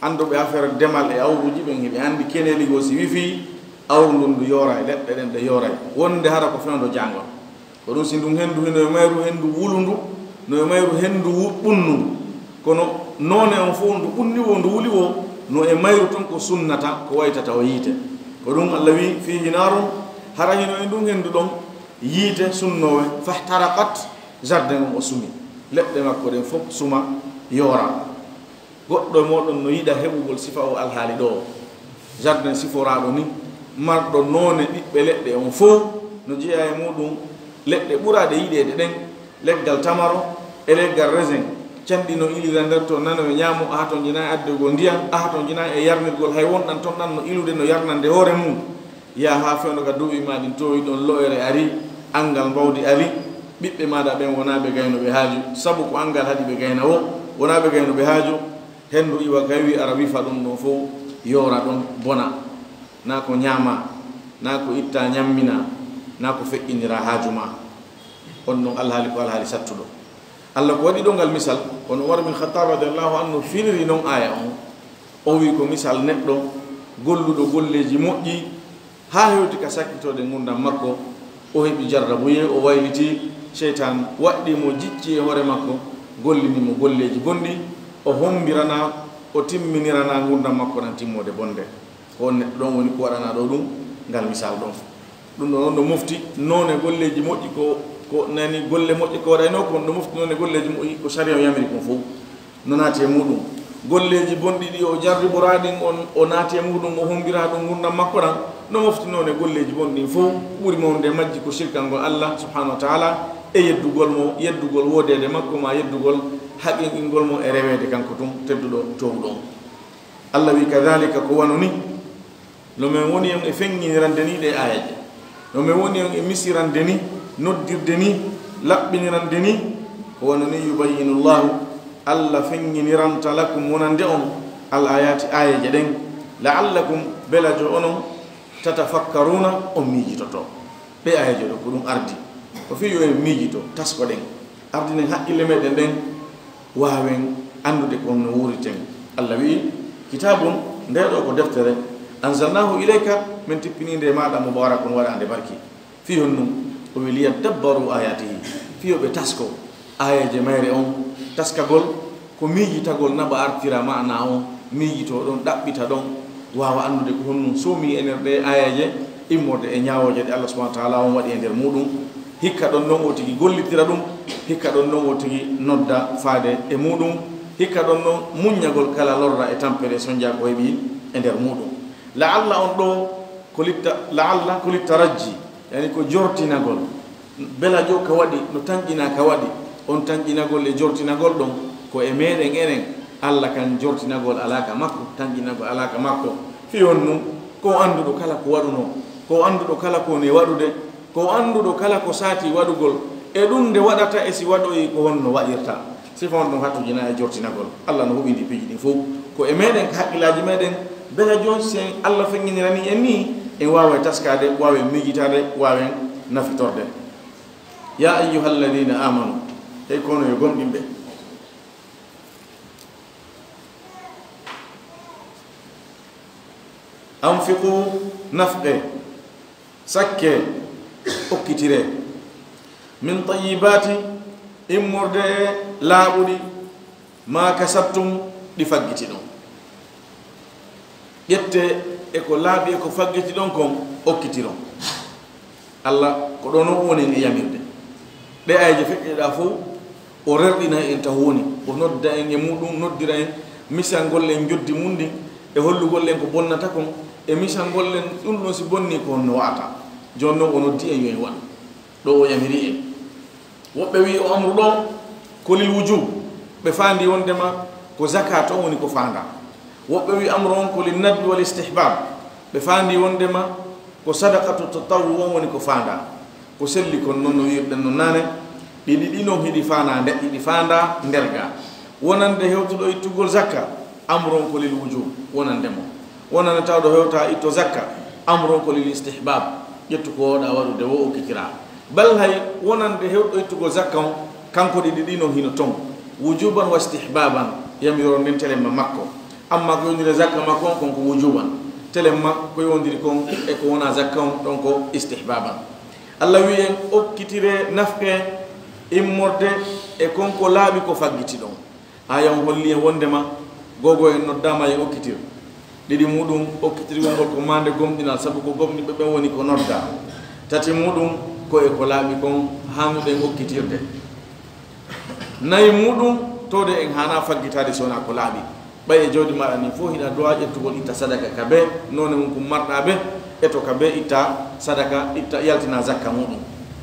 Annduɓe affaire demal e awruuji ɓen, hiɓe anndi keneeli goo si wifii, awru ndun ndu yooray, leɗɗe ɗen ɗe yooray. Wonde hara ko fewndo jaangol. Ko ɗun si ndun henndu hino e mayru henndu wulundu, no e mayru henndu wu-, ɓunnundu. Kono noone on fow ndu ɓunni woo, ndu wuli woo, no e mayru ton ko sunnata, ko waytata o yiite. Ko ɗun Allah wi, "Fiihi naarun", hara hino e ndun henndu ɗon yiite sunnoowe, "fahtaraqat", jardin on o sumi. Leɗɗe makko ɗen fow suma, yoora. Goɗɗo e mooɗon no yiɗa heɓugol sifa o alhaali ɗoo. Jardin siforaaɗo ni, marɗo noone ɓiɓɓe leɗɗe on fow, no jeyaa e muuɗum leɗɗe ɓuraaɗe yiɗeede ɗen, leggal tamaro e leggal raisin. Canɗi no ilira nder ton, nano e ñaamo, aha ton jina e addegol ndiyam, aha ton jina e yarnirgol, hay wonɗan ton ɗan no ilude, no yarnande hoore mum. Yaa haa fewndo ka duuɓi maa ɗin towi ɗon, lo'ere ari, anngal mbawdi ari, ɓiɓɓe maaɗa ɓen wonaa ɓe gaynuɓe haaju, sabu ko anngal haɗi ɓe gayna woo, wonaa ɓe gaynuɓe haaju. Henndu iwa kay wi ara wifa ɗum ɗon fow, yoora ɗon, bona. Naa ko ñaamaa, naa ko ittaa ñamminaa, naa ko feƴƴiniraa haaju maa. On ɗon alhaali ko alhaali sattuɗo. Allah ko waɗi ɗo ngal misal, kono Umar bin Khattab radiyallahu anhu firiri non aaya on. O wi ko misal neɗɗo golluɗo golleeji moƴƴi haa hewti ka sakkitoode ngurndan makko, o heɓi jarrabuyee, o wayliti, seytaan waɗɗii mo jicci e hoore makko, gollini mo golleeji bonɗi, o hommbirana, o timminirana ngurndan makko ɗan timmoode bonde. Ko on neɗɗo ɗon woni ko waɗanaa ɗo ɗum ngal misal ɗon. Ɗum ɗon, on ɗo mofti noone golleeji moƴƴi ko, ko nani golle moƴƴe ko waɗaynoo, ko on ɗo mofti noone golleeji moƴƴi ko sariya o yamiri kon fow. No naati e muuɗum. Golleeji bonɗi ɗi o jarriboraa ɗin on, o naati e muuɗum, o hombiraa ɗum ngurndan makko ɗan, no mofti noone golleeji bonɗi ɗin fow, ɓuri mawnude majji ko sirkangol Allah subhanahu wa ta'ala e yeddugol mo, yeddugol woodeede makko, maa yeddugol haqiiqingol mo e reweede kanko tun tedduɗo toowuɗo on. Allah wi, "Kadhalika", ko wano ni, no men woni on e fennginirande ni ɗee aayeeje, no men woni on e misirande ni, noddirde ni, laɓɓinirande ni, ko wano ni, "Yubayyinu Llahu", Allah fennginiranta, "lakum", wonande on, "al-ayaati", aayeeje ɗen, "la'allakum", belajo onon, "tatafakkaruna", on miijitoto. Ɗee aayeeje ɗo ko ɗum ardi, ko fii yo en miijito, taskoɗen, ardinen haqqille meɗen ɗen, waawen anndude ko honno wuuriten. Allah wi'i, "Kitaabun", ndee ɗoo ko deftere, "anzalnaahu ilayka", men tippinii nde e maaɗa, "mubarakun", waɗaande barki. Fii honɗum? O wi'i, "liyaddabbaru ayatihi", fii yo ɓe tasko aayeeje mayre on. Taskagol ko miijitagol, naɓa artira maanaa on, miijitoo ɗon, ɗaɓɓita ɗon, waawa anndude ko honɗum soomii e nder ɗee aayeeje, immorde e ñaawooje ɗe Allah subhanahu wa ta'ala on waɗi e nder muuɗum. Hikka ɗon non o tigi gollitira ɗum, hikka ɗon non o tigi nodda faade e muuɗum, hikka ɗon non muññagol kala lorra e tampere e sonjaa ko heɓi e nder muuɗum. La'alla on ɗoo ko litta-, la'alla ko littarajji, yani ko jortinagol. Belajo ka waɗi, no tanƴinaa ka waɗi, on tanƴinagol e jortinagol ɗon, ko e meɗen enen, Allah kan jortinagol alaa ka makko, tanƴinagol alaa ka makko. Fii honɗum? Ko o annduɗo kala ko waɗunoo, ko o annduɗo kala ko ne waɗude, ko o annduɗo kala ko saati waɗugol, e ɗum nde waɗata e si waɗoyi ko honno waɗirta. Sifa on ɗon hattujinaa e jortinagol. Allah no huɓindi piiji ɗin fow. Ko e meɗen ka haqqillaaji meɗen, belajo si en Allah fennginiranii en nii, en waaway taskaade, waawen miijitaade, waawen nafitorde. "Yaa ayyuhalladhiina aamanu", hey ko onon yo gomɗinɓe. "Anfiqu", nafqe, sakke, okkitire, "min tayyibaati", immorde e laaɓuɗi, "maa kasabtum", ɗi faggitiɗon. Ƴette e ko laaɓi e ko faggitiɗon kon, okkitiron. Allah ko ɗoo non wonen e yamirde. Ɗee aayeeje feƴƴeɗaa fow, O rerɗina en taho woni, o nodda en e muɗum, noddira en, misangol en njoddi mum ndin, e hollugol en ko bonnata kon, e misangol en ɗum ɗon si bonni ko honno wa'ata. Jooni non o noddi en yo en waɗu. Ɗo o yamiri en. Woɓɓe wi'i o amru ɗon ko lil wujub, ɓe faandi wondema ko zakat on woni ko faandaa. Woɓɓe wi'i amru on ko lin nadbi wal istihbab, ɓe faandi wondema ko sadaqatu tatawwu on woni ko faandaa. Ko selli kon non no wi'irɗen non naane, ɗi ɗiɗi non hiɗi faandaa nde, hiɗi faandaa nder ga. Wonande hewtuɗo ittugol zakka, amru on ko lil wujub, wonande mo. Wonande tawɗo hewta itto zakka, amru on ko lil istihbab, ƴettu ko wooɗaa waɗude wo okkitiraa. Bal hay wonande hewɗo ittugol zakka on, kanko ɗiɗi ɗi non hino ton. Wujuban wa istihbaban, yamiroore nden telemma makko. Amma ko yondiri zakka makko on, kon ko wujuban. Telemma ko yondiri kon e ko wona zakka on, ɗon ko istihbaban. Allah wi'i en, okkitiree nafqe immorde e kon ko laaɓi ko faggiti ɗon. Aaya on holli en wondema gogo en noddaama yo okkitir. Ɗiɗi muɗum, okkitirgol ngol ko maande gomɗinal, sabu ko gomɗinɓe ɓen woni ko noddaa. Tati muɗum, ko e ko laaɓi kon haanuɗen okkitirde. Nayi muɗum, towde en haanaa faggitaade si wonaa ko laaɓi. Ɓay e jawdi maaɗa ndin fow hiɗa duwaa ƴettugol itta sadaka ka bee, noone mum kun marɗaa bee, eto ka bee itta sadaka, itta yaltina zakka muɗum.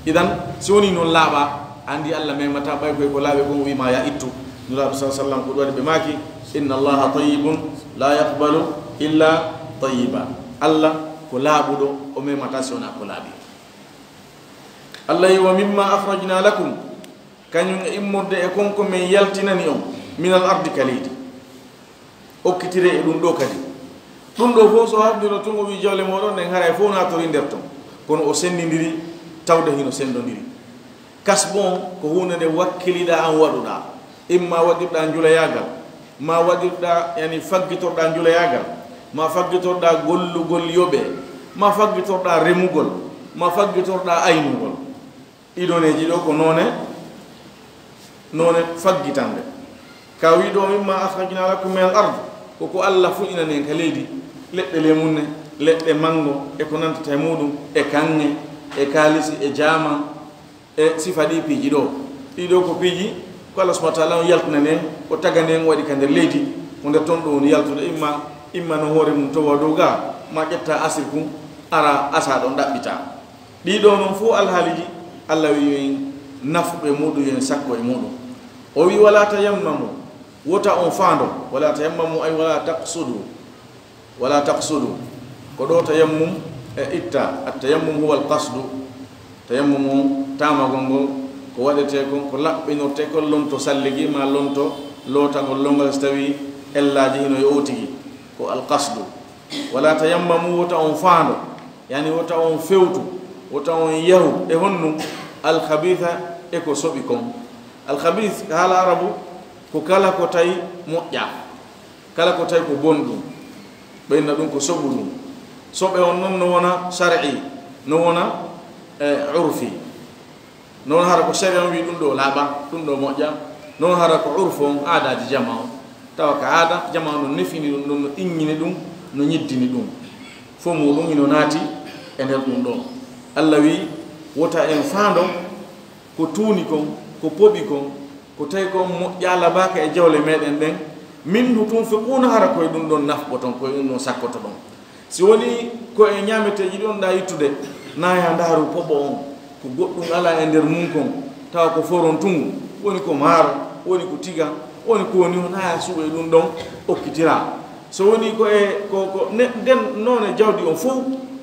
Idan, si wonii non laaɓaa, anndi Allah memata ɓay koy ko laaɓi kon o wi'ima ya ittu. Nulaaɗo sallallahu alaihi wasallam ko ɗum waɗi ɓe maaki, "Inna Allaha tayyibun la yaqbalu illa tayyiba." Allah ko laaɓuɗo, o memata si wonaa ko laaɓi. Allah yi, "Wa mimma akhrajna lakum," kañum e immorde e kon ko men yaltinani on, "minal ardi," ka leydi. Okkitiree e ɗum ɗoo kadi. Ɗum ɗoo fof so hafniro tun o wi'i jawle mooɗon ɗen haray fof naatorii nder ton. Kono o senndindiri tawde hino senndondiri. Kasbu on ko huunde nde wakkiliɗaa an waɗuɗaa. Imma waɗirɗaa njulayaagal, ma waɗirɗaa, yani, faggitorɗaa njulayaagal, ma faggitorɗaa gollugol yoɓee, ma faggitorɗaa remugol, ma faggitorɗaa aynugol. Ɗii doneeji ɗoo ko noone, noone faggitande. Ka wii ɗoo, "Mimma akhrajna lakum minal ard," ko ko Allah fuɗinani en ka leydi, leɗɗe lemunne, leɗɗe mango, e ko nantata e muɗum, e kaŋŋe, e kaalisi, e jaaman, e sifa ɗii piiji ɗoo. Ɗii ɗoo ko piiji ko Allah subhanahu wa ta'ala on yaltinani en, o tagani en, o waɗi ka nder leydi, ko nder ton ɗum woni yaltude, imma, imma no hoore mum towa dow ga, ma ƴetta asir kun, ara asa ɗon ɗaɓɓita. Ɗii ɗoo non fof alhaaliiji, Allah wi yo en nafu e muɗum, yo en sakko e muɗum. O wi, "Wala tayammamu," wota on faando, "wala tayammamu," ay, "wala taqsudu," "wala taqsudu." Ko ɗoo tayammum e itta, at tayammum huwa al qasdu. Tayammum on, taamagol ngol, ko waɗetee kon, ko laɓɓinortee kon, lonto salligi, ma lonto lootagol longal, so tawii ellaaji hino e o tigi, ko al qasdu. "Wala tayammamu," wota on faando, yani wota on fewtu, wota on yahu e honɗum, "al khabitha," e ko soɓi kon. Al khabith ka haala arabu ko kala ko tawi moƴƴaa, kala ko tawi ko bonɗum, ɓe inna ɗum ko soɓuɗum. Soɓe on non no wona shar'i, no wona, e, urfi. Non hara ko sariya on wi ɗum ɗoo laaɓa, ɗum ɗoo moƴƴa, non hara ko urfu on, aadaaji jama on. Tawa ka aada jama on no nefini ɗum ɗon, no inñini ɗum, no ñiddini ɗum. Fof muɗum hino naati e nder ɗum ɗoo. Allah wi, wota en faando ko tuuni kon, ko poɓi kon, ko tawi kon moƴƴa labaaka e jawle meɗen ɗen. "Minhu tunfiquna," hara koye ɗum ɗon nafqoton, koye ɗum ɗon sakkotoɗon. Si wonii ko e ñaameteeji ɗi on ɗa ittude, na ya ndaaru poɓo on, ko goɗɗum alaa e nder mum kon, tawa ko forontungu, woni ko maaro, woni ko tiga, woni ko woni, na ya suɓo e ɗum ɗon okkitira. So wonii ko e, ko, ko ne-, nden noone jawdi on fof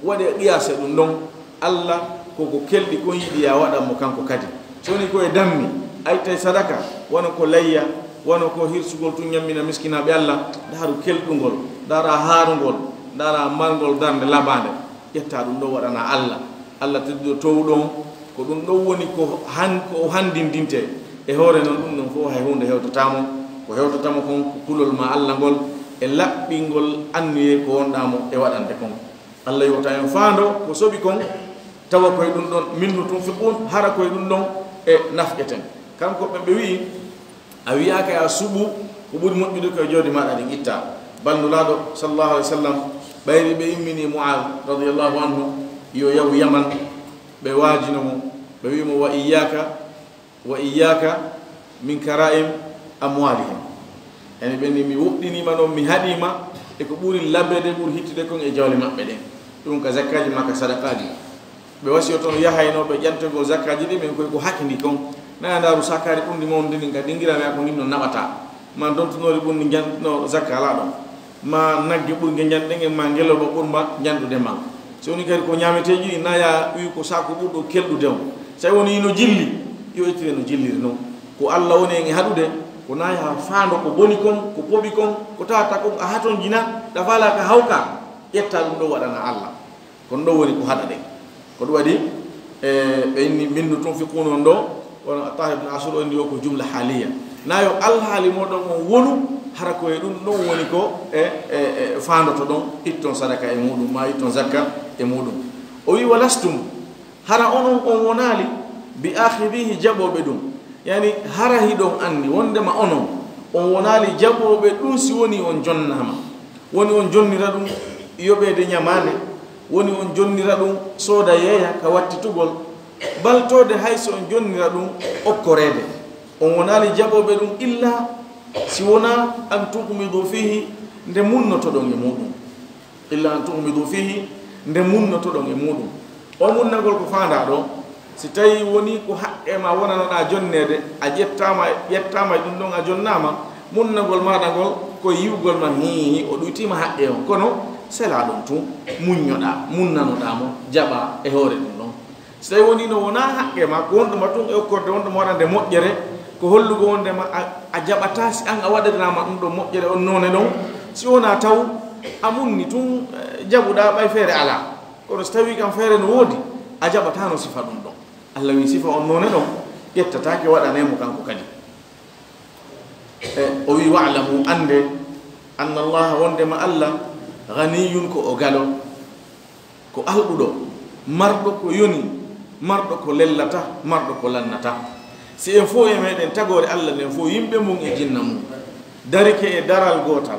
waɗe qiyaas e ɗum ɗon, Allah ko ko kelɗi kon yiɗi ya waɗan mo kanko kadi. So wonii ko e dammi, a ittay sadaka, wano ko layya, wano ko hirsugol tun ñammina miskinaaɓe Allah, ndaaru kelɗungol, ndaara haarungol, ndaara marngol darnde labaande, ƴetta ɗum ɗoo waɗana Allah. Allah tedduɗo toowuɗo on, ko ɗum ɗon woni ko han-, ko o hanndindinte. E hoore non ɗum ɗon fof hay huunde hewtataa mo, ko hewtata mo kon ko kulol ma Allah ngol e laɓɓingol anniyee ko wonɗaa mo e waɗande kon. Allah yo wota en faando ko soɓi kon, tawa koye ɗum ɗon, "minhu tunfiqun," hara koye ɗum ɗon e nafqeten. Kanko ɓe, ɓe wi'i, a wi'aaka ya suɓu ko ɓuri moƴƴude koye jawdi maaɗa ndin itta. Bal Nulaaɗo sallallahu alaihi wasallam, ɓayri ɓe immini Mu'aaz radiyallahu anhu yo yahu Yaman, ɓe waajino mo, ɓe wi'i mo, "Wa iyyaka, wa iyyaka Min kara'im amwalihim. Yani ɓe ni mi woɗɗiniima noon, mi haɗiima e ko ɓuri labede, ɓuri hittude kon e jawle maɓɓe ɗen. Ɗum ka zakkaaji maa ka sadaqaaji. Ɓe wasiyoto no yahaynoo ɓe ƴantagol zakkaaji ɗi, ɓen koy ko hakindi kon. Na ndaaru sakaari ɓurndi mawnude ndin ka dingira, wi'a ko ndin no naɓata. Ma dontunoori ɓurndi njanno zakka alaa ɗon. Ma nagge ɓurnge njanɗen en, ma ngelooba ɓurmba njanɗude ma. Si woni kadi ko ñaameteeji ɗi, na ya wi ko saako ɓurɗo kelɗude on. Si woni no jilli, yo ittire no jilliri non. Ko Alla woni en e haɗude, ko na ya faando ko boni kon, ko poɓi kon, ko tawata kon a hatonjina, ɗa faala ka hawka, ƴetta ɗum ɗo waɗana Alla. Kono ɗo woni ko haɗa ɗen. Ko ɗum waɗi, e, ɓe inni, "Minnu tunfiquna" on ɗo, kono Tahir ibn Ashur o inni o ko jumla haaliya. Na yo alhaali moɗon on wonu, hara ko e ɗum ɗon woni ko e, e, e faandoto ɗon, itton sadaka e muɗum, ma itton zakka e muɗum. O wi, "Walastum", hara onon on wonaali, "bi akhidhihi", jaɓooɓe ɗum. Yani, hara hiɗon anndi wondema onon, on wonaali jaɓooɓe ɗum si woni on jonnaama. Woni on jonnira ɗum yoɓeede ñamaande, woni on jonnira ɗum sooda yeeya ka wattitugol, baltoode hay so on jonnira ɗum okkoreede. On wonaali jaɓooɓe ɗum illa si wonaa an tughmidu fihi, nde munnotoɗon e muɗum. Illa an tughmidu fihi, nde munnotoɗon e muɗum. O munnagol ko faandaa ɗo, si tawii wonii ko haqqe ma wonanoɗaa jonneede, a ƴettaama, ƴettaama e ɗum ɗon, a jonnaama, munnagol maaɗa ngol ko yi'ugol ma, hii, o ɗuytiima haqqe on. Kono selaa ɗon tun, muññoɗaa, munnanoɗaa mo, jaɓaa e hoore ɗum ɗon. Si tawii wonii no wonaa haqqe ma, ko wonɗo ma tun e okkorde, wonɗo ma waɗande moƴƴere, ko hollugo wondema a, a jaɓataa si an a waɗiranaama ɗum ɗon moƴƴere on noone ɗon, si wonaa taw a munni tun, eh, jaɓuɗaa ɓay feere alaa. Kono si tawii kam feere no woodi, a jaɓataano sifa ɗum ɗon. Alla wi sifa on noone ɗon, ƴettataake waɗanee mo kanko kadi. E, o wi, "Wa'lamu", annde, "anna Allaha", wondema Alla, "ghaniyyun", ko o galo, ko alɗuɗo, marɗo ko yoni, marɗo ko lellata, marɗo ko lannata. Si en fof e meɗen tagoore Alla nden fof, yimɓe mum e jinna mum, darike e daral gootal,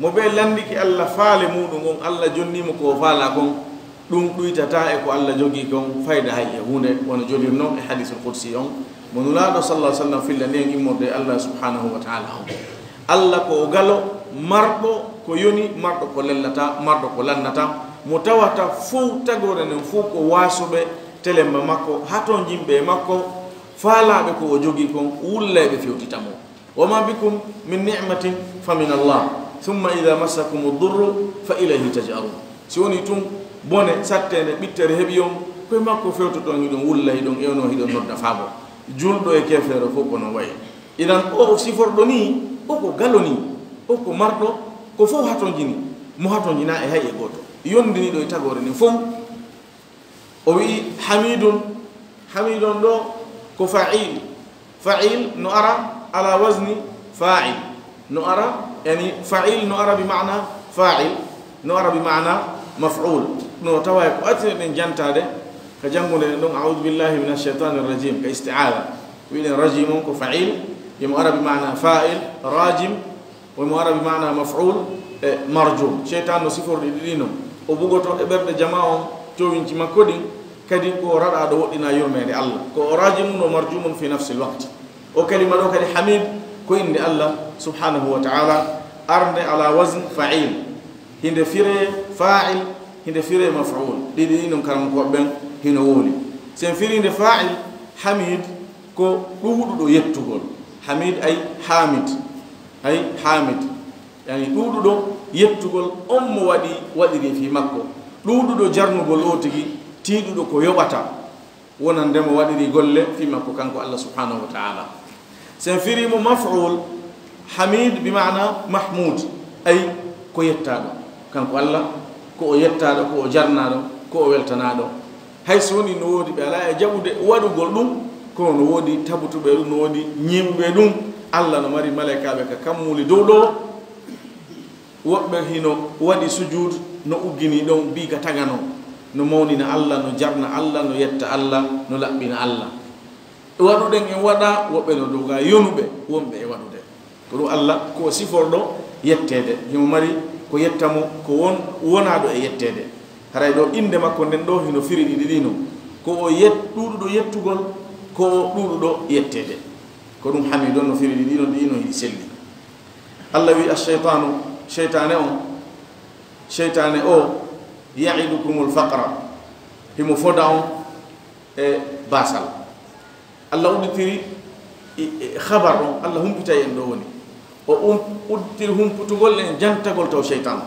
mo ɓe lanndiki Alla faale muɗum on, Alla jonnii mo ko o faalaa kon, ɗum ɗuytataa e ko Alla jogii kon fayda hay e huunde, wano jolirnoo e hadiisul qudsi on, mo Nulaaɗo sallallahu alaihi wasallam fillani en immorde e Alla subhanahu wa ta'ala on. Alla ko o galo, marɗo ko yoni, marɗo ko lellata, marɗo ko lannata, mo tawata fof tagoore nden fof ko waasuɓe telemma makko, hatonjinɓe e makko, faalaaɓe ko o jogii kon, wullayɓe fewtita mo. "Wa ma bikum min ni'matin fa min Allah, thumma idha massakumu durru fa ilayhi taj'arun." Si woni tun bone, satteende, ɓittere heɓi on, koye makko fewtoton, hiɗon wulla, hiɗon ewno, hiɗon nodda faabo. Julɗo e keefeero fof ko non wayi. Idan o siforɗo ni, o ko galo ni, o ko marɗo ko fof hatonjini, mo hatonjinaa e hay e gooto. Yondiniiɗo e tagoore nden fof. O wi'i hamidun, hamidun ɗo ko fa'il. Fa'il no ara ala wazni fa'il. No ara, yani fa'il no ara bi ma'na fa'il, no ara bi ma'na maf'ul. No tawa ko atine ɗen jantaade ka janngude ɗen ɗon, "A'udhu billahi minash shaitanir rajim", ka isti'aza. Wi'en rajim on ko fa'il, himo ara bi ma'na fa'il, rajim, o mo ara bi maana maf'ul e marjum. Sheytaan no siforɗi ɗiɗi non. O bugoto e ɓerɗe jamaa on, cowinci makko ɗin, kadi ko raɗaaɗo woɗɗinaa yurmeende Allah. Ko o rajimun o marjumun fi nafsil waqt. O kalima ɗo kadi hamid, ko innde Allah subhanahu wa ta'ala, arnde ala wazn fa'il. Hinde firee fa'il, hinde firee maf'ul. Ɗiɗi ɗin non karamokooɓe ɓen hino wowli. Sen firi nde fa'il, hamid, ko ɗuuɗuɗo yettugol. Hamid ay hamid. Ay hamid. Yani ɗuuɗuɗo yettugol on mo waɗi, waɗiri fii makko. Ɗuuɗuɗo jarnugol o tigi, tiiɗuɗo ko yoɓata wonande mo waɗiri golle fii makko kanko Allah subhanahu wa ta'ala. Sen firi mo maf'ul, hamid bi maana mahmud, ay ko yettaaɗo. Kanko Allah, ko o yettaaɗo, ko o jarnaaɗo, ko o weltanaaɗo. Hay so woni no woodi ɓe alaa e jaɓude waɗugol ɗum, kono no woodi tabutuɓe ɗum, no woodi ñiiɓuɓe ɗum. Allah no mari malaykaaɓe ka kammuuli dow ɗo. Woɓɓe hino waɗi sujuud, no uggini ɗon, bii ka tagano, no mawnina Allah, no jarna Allah, no yetta Allah, no laɓɓina Allah. Waɗuɗen en waɗa, woɓɓe no doga, yonuɓe wonɓe e waɗude. Ko ɗum Allah ko o siforɗo yetteede, himo mari ko yetta mo, ko won, wonaaɗo e yetteede. Haray ɗo innde makko nden ɗo hino firi ɗi ɗiɗi non. Ko o yet-, ɗuuɗuɗo yettugol, ko o ɗuuɗuɗo yetteede. Ko ɗum hamidun no firi ɗi ɗiɗo, ɗiɗo hiɗi selli. Allah wi, "Ash-shaytanu, shaytane on, shaytane o, ya'idukumul faqra, himo foda on e basal." Allah udditiri i, i, khabar on, Allah humpitay en ɗo woni. O um, udditiri humputugol en jantagol taw shaytan.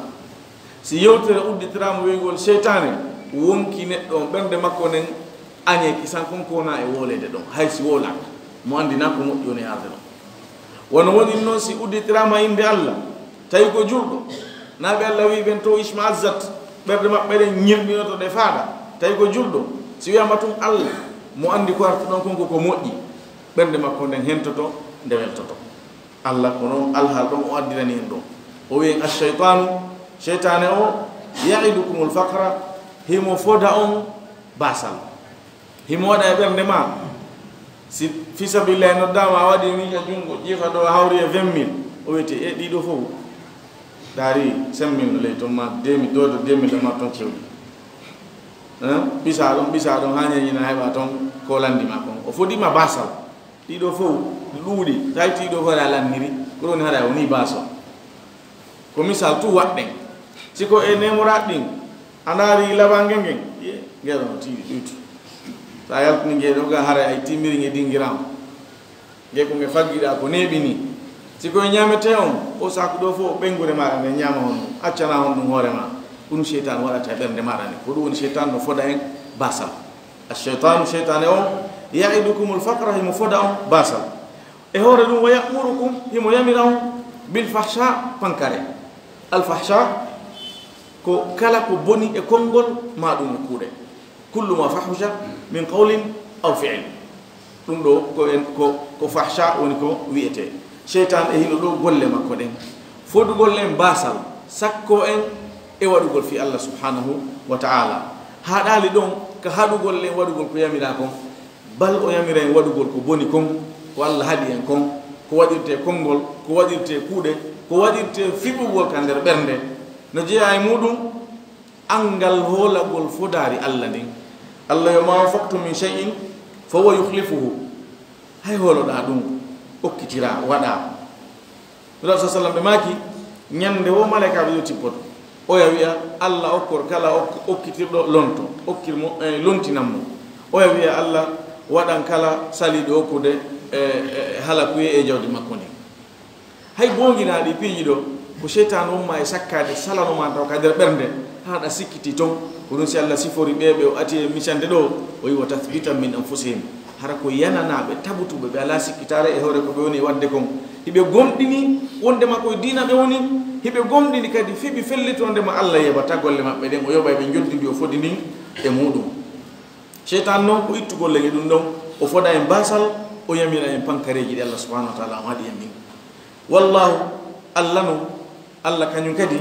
Si yewtere udditiraama wiygol shaytane, wonki neɗɗo on, ɓernde makko nden añee kisan kon ko wona e wolede ɗon, hay si wolaaka. Mo anndi na ko moƴƴi woni arde ɗon. Wano woniri non si udditiraama innde Allah, tawi ko julɗo. Naaɓe Allah wi ɓen to ishma'azzat, ɓerɗe maɓɓe ɗen ñirɓinoto ɗe faaɗa, tawi ko julɗo. Si wiyaama tun Allah, mo anndi ko artuɗon kon ko ko moƴƴi, ɓernde makko nden hentoto, nde weltoto. Allah ko non alhaal ɗon o addirani en ɗon. O wi en, "Ash-shaytanu, shaytane o, ya'idukumul faqra, himo foda on basal." Himo waɗa e ɓernde ma. Si fi sabilillahi noddaama, a waɗi ni ka junngo, jiifa ɗo a hawri e vingt mille, o wiyete, "E ɗiɗo fof, ɗaari cinq mille no ley ton ma, deux mille, dodo deux mille ma ton cewɗi. Hein? Ɓisa ɗon, ɓisa ɗon, haa ñañina heɓa ton ko lanndi ma kon." O fodi ma basal. Ɗiɗo fof ɗuuɗi, tawi ɗiɗo fof a lanniri, ko ɗum woni hara o ni baso. Ko misal tu waɗɗen. Si ko e nemoraɗ ɗin, a naari labange ngen, ye, ngel no tiiɗi ɗuytu. Sa yaltini ngel ɗo ga hara ay timmiri nge dingiram. Nge ko nge faggiɗa ko neeɓi ni. Si ko e ñamete on, o saku ɗo fof ɓengure maɗa nde ñama on ɗum, accana on ɗum hoore ma. Ɗum sheytan waɗata e ɓernde maɗa ni. Ko ɗum woni sheytan no foda en basal. Ash-shaytanu, sheytane on, ya'idukumul faqra, himo foda on basal. E hoore ɗum, wa ya'murukum, himo yamira on bil fahsha, pankare. Al fahsha ko kala ko boni e konngol ma ɗum e kuuɗe. Kullu ma fahusha min qawlin aw fi'l. Ɗum ɗo ko en, ko, ko fahsha woni ko wi'ete. Sheytan e hino ɗo golle makko ɗen. Fodugol en basal, sakko en e waɗugol fi Allah subhanahu wa ta'ala. Haɗaali ɗon ka haɗugol en waɗugol ko yamira kon, bal o yamira en waɗugol ko boni kon, ko Allah haɗi en kon, ko waɗirte konngol, ko waɗirte kuuɗe, ko waɗirte fiɓugol ka nder ɓernde. No jeyaa e muɗum, anngal hoolagol fodaari Allah ndin. Allah yo ma anfaqtum min shay'in fa huwa yukhlifuhu. Hay hooloɗaa ɗum, okkitiraa, waɗaa. Nulaaɗo sa sallam ɓe maaki, ñande wo malaykaaɓe yo tippoto. Oya wi'a, Allah okkor kala ok-, okkitirɗo lonto, okkir mo, eh, lontinan mo. Oya wi'a, Allah waɗan kala saliiɗo okkude, eh, eh, halakuye e jawdi makko ndin. Hay boonginaa ɗi piiji ɗo, ko seytaane wonma e sakkaade, salano ma taw ka nder ɓernde, haa ɗa sikkiti ton. Ko ɗum si Allah sifori ɓe, ɓe o ati e misande ɗo, o yi wa tathbitan min anfusihim. Hara ko yananaaɓe, tabutuɓe, ɓe alaa sikkitaare e hoore ko ɓe woni e waɗde kon. Hiɓe gomɗini wondema ko e diina ɓe woni, hiɓe gomɗini kadi fii ɓe fellitoonde ma Allah yeɓata golle maɓɓe ɗen, o yoɓa e ɓe njoddindi o fodi ndin e muɗum. Seytaan non ko ittugol lege ɗum ɗon, o foda en baasal, o yamira en pankareeji ɗi Allah subhanahu wa taala on haɗi en ɗin. Wallahu, Allah non, Allah kañum kadi,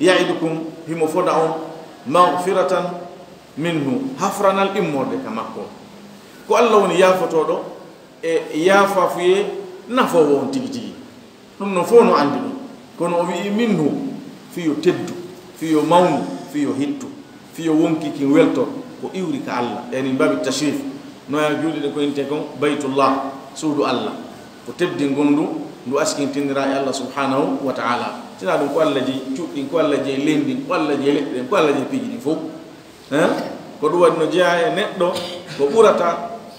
ya'idukum, himo foda on, maghfiratan minhu, hafranal immorde ka makko. Ko Allah woni yaafotooɗo e yaafafuye nafoowo on tigi tigi. Ɗum non fof no anndi ɗum. Kono o wi'i minhu, fii yo teddu, fii yo mawnu, fii yo hittu, fii yo wonki kin welto, ko iwri ka Allah. Yani min baabi tashrif. No ya juuɗe ɗe ko inte kon Baytullah, suudu Allah. Ko teddingol ndu, ndu askintindiraa e Allah subhanahu wa ta'ala. Tinaa ɗum ko Allah jeyi cuuɗi ɗin, ko Allah jeyi leydi ndin, ko Allah jeyi leɗɗe ɗen, ko Allah jeyi piiji ɗin fof. Hein? Ko ɗum waɗi no jeyaa e neɗɗo, ko ɓurata,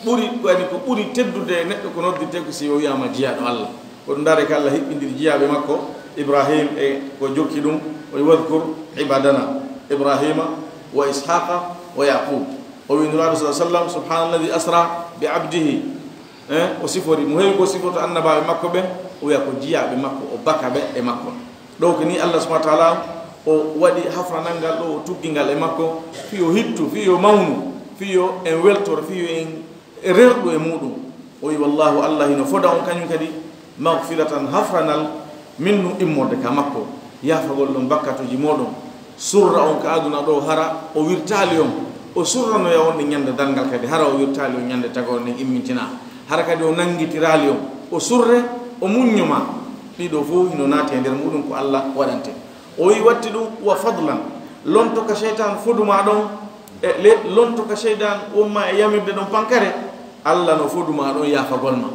ɓuri, ko yani ko ɓuri teddude e neɗɗo ko noddirtee ko si o wiyaama jiyaaɗo Allah. Ko ɗum ndaare ka Allah hiɓɓindiri jiyaaɓe makko, Ibrahim e ko jokki ɗum, o wadkur ibadana Ibrahima wa Ishaqa wa Yaqub. O wi'i Nulaaɗo sallallahu alaihi wasallam, "Subhanalladhi asra bi abdihi." Eh, o sifori, mo heewi ko sifoto annabaaɓe makko ɓen, o wiya ko jiyaaɓe makko, o baka ɓe e makko. Ɗo ko ni Allah subhanahu wa taala o waɗi hafranal ngal ɗo, o tuggi ngal e makko, fii yo hittu, fii yo mawnu, fii yo en weltoro, fii yo en rerɗu e muɗum. O wi, "Wallahu, Allah hino foda on kañum kadi, maghfiratan, hafranal, minhu, immorde ka makko, yaafagol ɗon bakkatuuji moɗon." Surra on ka aduna ɗo, hara o wirtaali on, o surranoya on ɗe ñande darngal kadi, hara o wirtaali on ñande tagore nden immintina, hara kadi o nanngitiraali on, o surre, o muñño ma. Ɗiɗo fof hino naati e nder muɗum ko Allah waɗante. O wi watti ɗum, wa fadlan, lonto ka seytaan fodu ma ɗon, e le, lonto ka seytaan wonma e yamirde ɗon pankare, Allah no fodu ma ɗon yaafagol ma.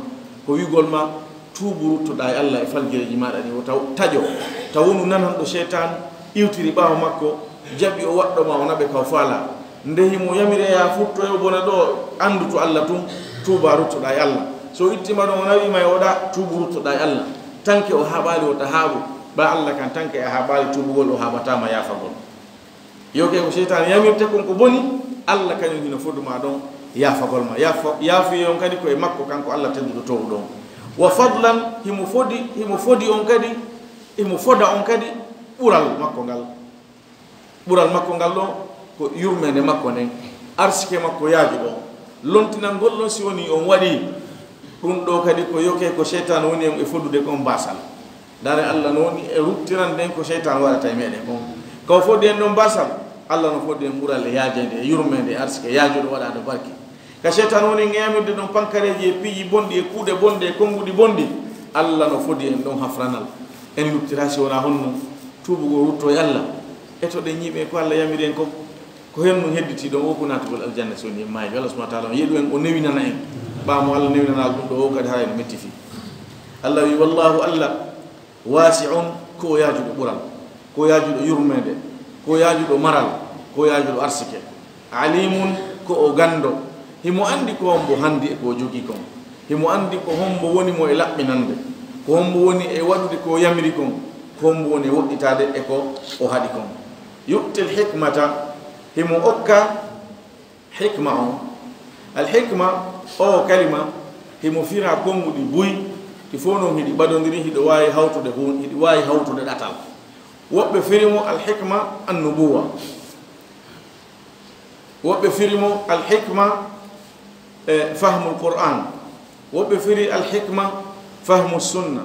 Ko wi'ugol ma, tuubu, ruttoɗaa e Allah e faljireeji maaɗa ɗin, o taw taƴo, taw wonu nananɗo seytaan iwtiri ɓaawo makko, jaɓi o waɗɗo ma o naɓe ka o faalaa. Nde himo yamire yaa futtoyo bone ɗo, anndu to Allah tun, tuuba, ruttoɗaa e Allah. So o itti ma ɗon o nawi ma e oɗa, tuubu, ruttoɗaa e Allah. Tanke o haaɓaali wota haaɓu, ɓaa Allah kan tanke a haaɓaali tuubugol, o haaɓataa ma yaafagol. Yo ke ko seytaane yamirte kon ko boni, Allah kañum hino fodu ma ɗon yaafagol ma. Yaafo-, yaafuye on kadi ko e makko kanko Allah tedduɗo toowuɗo on. Wa fadlan, himo fodi, himo fodi on kadi, himo foda on kadi ɓural makko ngal. Ɓural makko ngal ɗon ko yurmeende makko nden, arsike makko yaajuɗo on. Lontinangol ɗon si woni on waɗi ɗum ɗo kadi ko yoke ko seytaane woni en e fodude kon baasal. Ndaare Allah no woni e ruttirande en ko seytaane waɗata e meɗen kon. Ka o fodi en ɗon baasal, Allah no fodi en ɓural e yaajeende e yurmeende e arsike yaajuɗo waɗaaɗo barke. Ka seytaane woni en e yamirde ɗon pankareeji e piiji bonɗi e kuuɗe bonɗe e konnguɗi bonɗi, Allah no fodi en ɗon hafranal. En luttira si wonaa honno tuubugol rutto e Allah. E to ɗen ñiiɓe ko Allah yamiri en kon. Ko hennun hedditi ɗon, o ko naatugol aljanna si woni en maayi. Allah subhanahu wa ta'ala on yeɗu en, o newinana en. Ɓaa mo Allah newinanaa ɗum ɗo, o kadi haray no metti fii. Allah wi, "Wallahu Allah, wasi'un, ko o yaajuɗo ɓural, ko o yaajuɗo yurmeende, ko o yaajuɗo maral, ko o yaajuɗo arsike. Alimun, ko o ganndo, himo anndi ko hombo handi e ko o jogii kon. Himo anndi ko hombo woni mo e laɓɓinande, ko hombo woni e waɗude ko o yamiri kon, ko hombo woni e woɗɗitaade e ko o haɗi kon." Yu'til hikmata, himo okka hikma on. Al hikma, o kalima, himo fira konnguɗi buy, ɗi fow non hiɗi ɓadondiri, hiɗo waawi hawtude hun-, hiɗi waawi hawtude ɗatal. Woɓɓe firi mo al hikma an nubuwa. Woɓɓe firi mo al hikma, e, fahmul Qur'an. Woɓɓe firi al hikma fahmu sunna.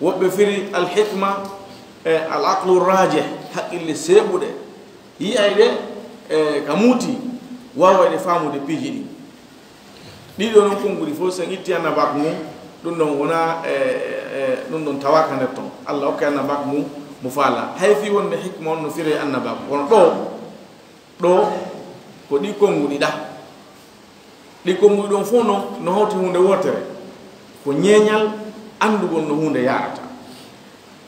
Woɓɓe firi al hikma, e, al aqlu rajih, haqqille seeɓuɗe, yi'ayɗe, e, ka muuti, waawayɗe faamude piiji ɗin. Ɗiɗo non konnguɗi fow, sen itti annabaaku ngun, ɗum ɗon wona, e, e, ɗum ɗon tawaaka nder ton. Allah okkay annabaaku ngun mo faalaa. Hay fii wonde hikma on no firee annabaaku, kono ɗoo, ɗoo ko ɗi konnguɗi ɗa. Ɗi konnguɗi ɗon fow non no hawti huunde wootere. Ko ñeeñal anndugol no huunde yaarata.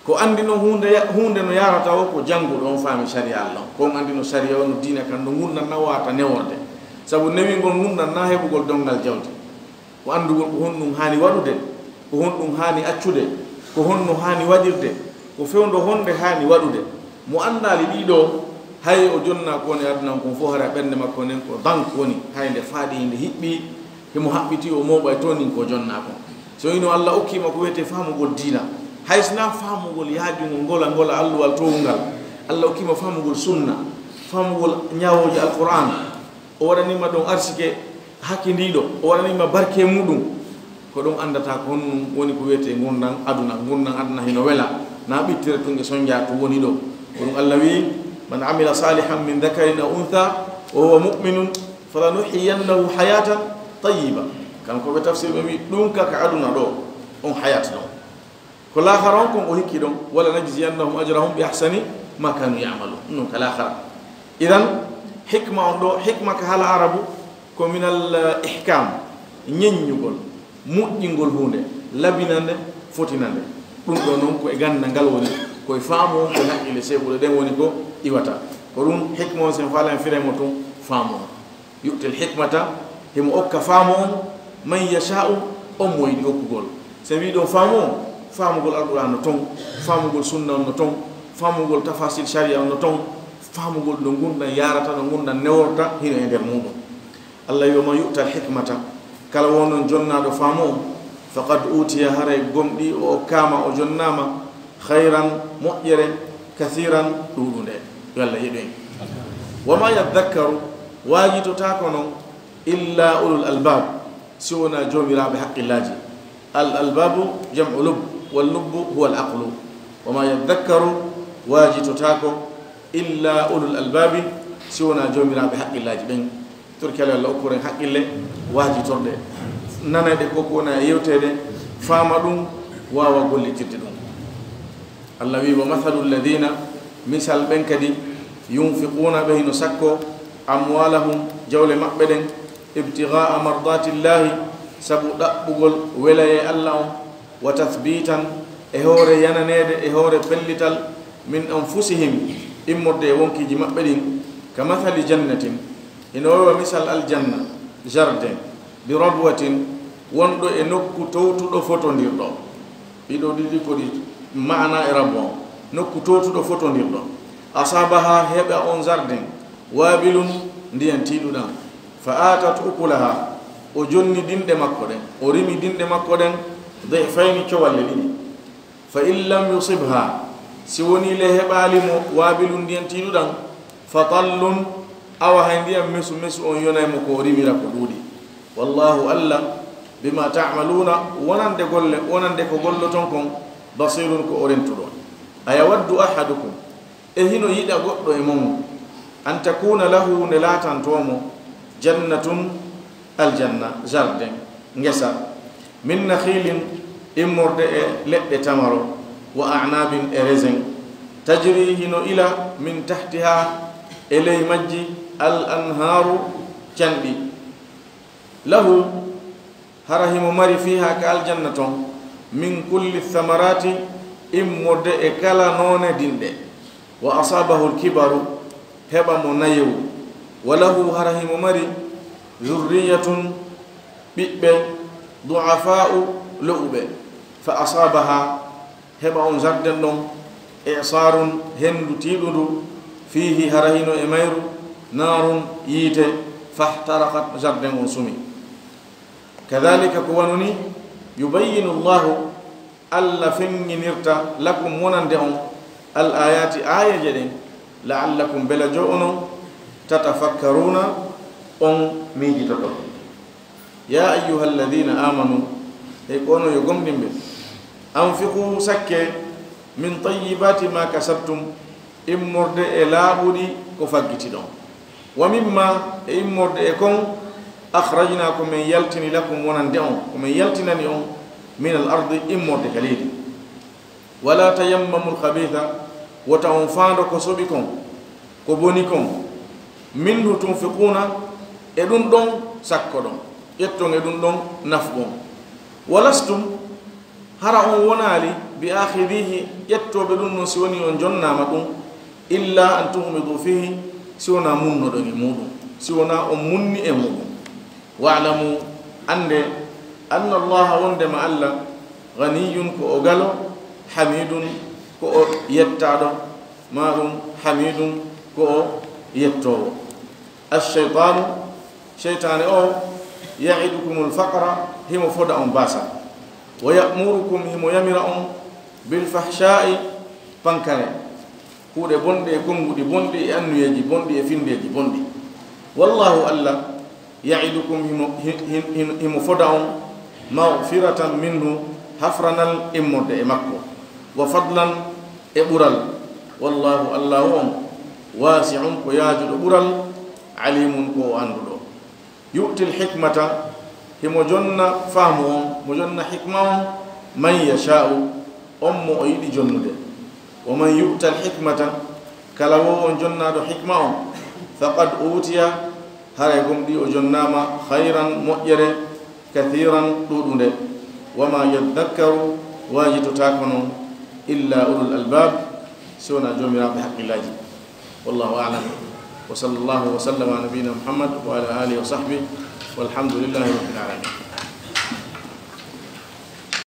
Ko anndi non huunde ya-, huunde no yaarata o, ko jannguɗo on faami sariya Allah on. Ko on anndi no sariya on, no diina kan, no ngurndan nan wawata neworde. Sabu newingol ngurndan na heɓugol donngal jawdi. Ko anndugol ko honɗum haani waɗude, ko honɗum haani accude, ko honno haani waɗirde, ko fewndo honde haani waɗude. Mo anndaali ɗii ɗoo, hay o jonnaa ko woni aduna on kon fow, hara ɓernde makko nden ko dank woni, hay nde faaɗi, nde hiɓɓi, himo haɓɓiti, o mooɓay to nin ko jonnaa kon. So ino Allah okkii ma ko wiyetee faamugol diina, hay sinaa faamugol yaajungol ngola, ngola alluwal toowungal, Allah okkii ma faamugol sunna, faamugol ñaawooje Alqur'aan, o waɗanii ma ɗon arsike hakindiiɗo, o waɗanii ma barke muɗum. Ko ɗum anndata ko honɗum woni ko wiyetee ngurndan aduna. Ngurndan aduna hino wela, na ɓittere tun e sonja tun woni ɗo. Ko ɗum Allah wi'i, "Man amila salihan min dhakarin aw untha wa huwa mu'minun falanuhyiyannahu hayatan tayyiba." Kanko ɓe tafsir ɓe wi'i, ɗum ka ka aduna ɗo, on hayat ɗon. Ko laakhara on kon o hikki ɗon, "Wala najziyannahum ajrahum bi ahsani ma kanu ya'malun." Ɗum ka laakhara. Idan, hikma on ɗo, hikma ka haala Arabu ko minal, eh, ihkam, ñeññugol, moƴƴingol huunde, labinande, fotinande. Ɗum ɗo non ko e ganndal ngal woni, ko e faamu on, ko e haqqille seeɓuɗe ɗen woni ko iwata. Ko ɗum hikma on, sen faala en firee mo tun faamu on. Yu'til hikmata, himo okka faamu on, man yasha'u, on mo yiɗi okkugol. So wii ɗon faamu on, faamugol Alqur'aan no ton, faamugol sunna on no ton, faamugol tafasil sharia on no ton, faamugol no ngurndan yaarata, no ngurndan neworta, hino e nder muɗum. Allah wi, "Wa man yu'tal hikmata," kala wonɗon jonnaaɗo faamu on, "faqad utiya," haray gomɗii o okkaama, o jonnaama, "khayran," moƴƴere, "kathiran," ɗuuɗunde. Yo Allah yeɗu en. "Wa ma yadhakkaru," waajitotaako non, "illa ulul albab," si wonaa joomiraaɓe haqqillaaji. Al albabu jam'u lubb, wal lubbu huwa al aqlu. "Wa ma yadhakkaru," waajitotaako, "illa ulul albabi," si wonaa joomiraaɓe haqqillaaji ɓen. Torki Allah, Allah okkuren haqqille waajitorɗe, nanayɗe ko ko wona e yewteede, faama ɗum, waawa gollitirde ɗum. Allah wi, "Wa mathalu alladhina," misal ɓen kadi, "yunfiquna," ɓe hino sakko, "amwalahum," jawle maɓɓe ɗen, "ibtigha'a mardatillahi," sabu ɗaɓɓugol welayee Alla on, wa tathbitan, e hoore yananeede, e hoore pellital, min anfusihim, immorde e wonkiiji maɓɓe ɗin, ka mathali jannatin, hino wawa misal aljanna, jardin, bi rabwatin, wonɗo e nokku towtuɗo fotondirɗo. Ɗiɗo ɗiɗi ko ɗi maana e rabwa on. Nokku towtuɗo fotondirɗo. Asabaha, heɓa on jardin, wabilun, ndiyan tiiɗuɗan. Fa atat ukulaha, o jonni dinɗe makko ɗen, o rimi dinɗe makko ɗen, difayni, cowalle ɗiɗi. Fa in lam yusibha, si wonii le heɓaali mo wabilun, ndiyan tiiɗuɗan, fa tallun, awa hay ndiyan mesu mesu on yonay mo ko o rimira ko ɗuuɗi. Wallahu Alla, bima ta'maluna, wonande golle, wonande ko golloton kon, basirun, ko o rentuɗo. Ayawaddu ahadukum, e hino yiɗa goɗɗo e mon, an takuna lahu, nde laatantoo mo, jannatun, aljanna, jardin, ngesa, min nakhilin, immorde e leɗɗe tamaro, wa a'nabin, e raisin, tajri, hino ila, min tahtiha, e ley majji, al anharu, canɗi. Lahu, hara himo mari, fiha, ka aljanna ton, min kulli thamarati, immorde e kala noone dinɗe. Wa asabahu alkibaru, heɓa mo nayewu. Wa lahu, hara himo mari, dhurriyatun, ɓiɓɓe, du'afa'u, lo'uɓe. Fa asabaha, heɓa on jardin ɗon, i'sarun, hendu tiiɗundu, fihi, hara hino e mayru, narun, yiite, fahtaraqat, jardin on sumi. Kadhalika, ko wano nii, yubayyinu Allahu, Alla feŋŋinirta, lakum, wonande on, al ayati, aayeeje ɗen, la'allakum, bela jo onon, tatafakkaruna, on miijitoto. Ya ayyuhalladhina amanu, hey ko onon yo gomɗinɓe, anfiqu, sakkee, min tayyibati ma kasabtum, immorde e laaɓuɗi ko faggitiɗon. Wa mimma, e immorde e kon, akhrajna, ko men yaltini, lakum, wonande on, ko men yaltinani on, min al ardi, immorde ka leydi. Wala tayammamu al khabitha, wota on faando ko soɓi kon, ko boni kon, minhu tunfiquna, e ɗun ɗon sakkoɗon, ƴetton e ɗun ɗon nafqon. Walastum, hara on wonaali, bi akhidhihi, ƴettooɓe ɗun ɗon, si wonii on jonnaama ɗun, illa an tughmidu fihi, si wonaa munnoɗon e muɗum, si wonaa on munni e muɗum. Wa'lamu, anndee, anna Allaha, wonndema Alla, ghaniyyun, ko o galo, hamidun, ko o yettaaɗo, maa ɗum hamidun, ko o yettoowo. Ash-shaytaanu, seytaane o, ya'idukumul faqra, himo foda on baasal. Wa ya'murukum, himo yamira on, bil fahshaa'i, pankare, kuuɗe bonɗe e konnguɗi bonɗi e annuyeeji bonɗi e finndeeji bonɗi. Wallahu, Alla, ya'idukum, himo, hi-, hi-, hi-, himo foda on, maghfiratan minhu, hafranal immorde e makko, wa fadlan, e ɓural. Wallahu, Alla on, wasi'un, ko yaajuɗo ɓural, alimun, ko o annduɗo. Yu'til hikmata, himo jonna faamu on, mo jonna hikma on, man yasha'u, on mo o yiɗi jonnude. Wa man yu'tal hikmata, kala wo on jonnaaɗo hikma on, faqad utiya, haray gomɗii o jonnaama, khayran, moƴƴere, kathiran, ɗuuɗunde. Wa ma yadhakkaru, waajitotaako non, illa ulul albab, si wonaa joomiraaɓe haqqillaaji. Wallahu a'lam. Wa sallallahu wa sallama ala nabiyyina Muhammad wa ala alihi wa sahbihi. Walhamdulillahi rabbil alamin.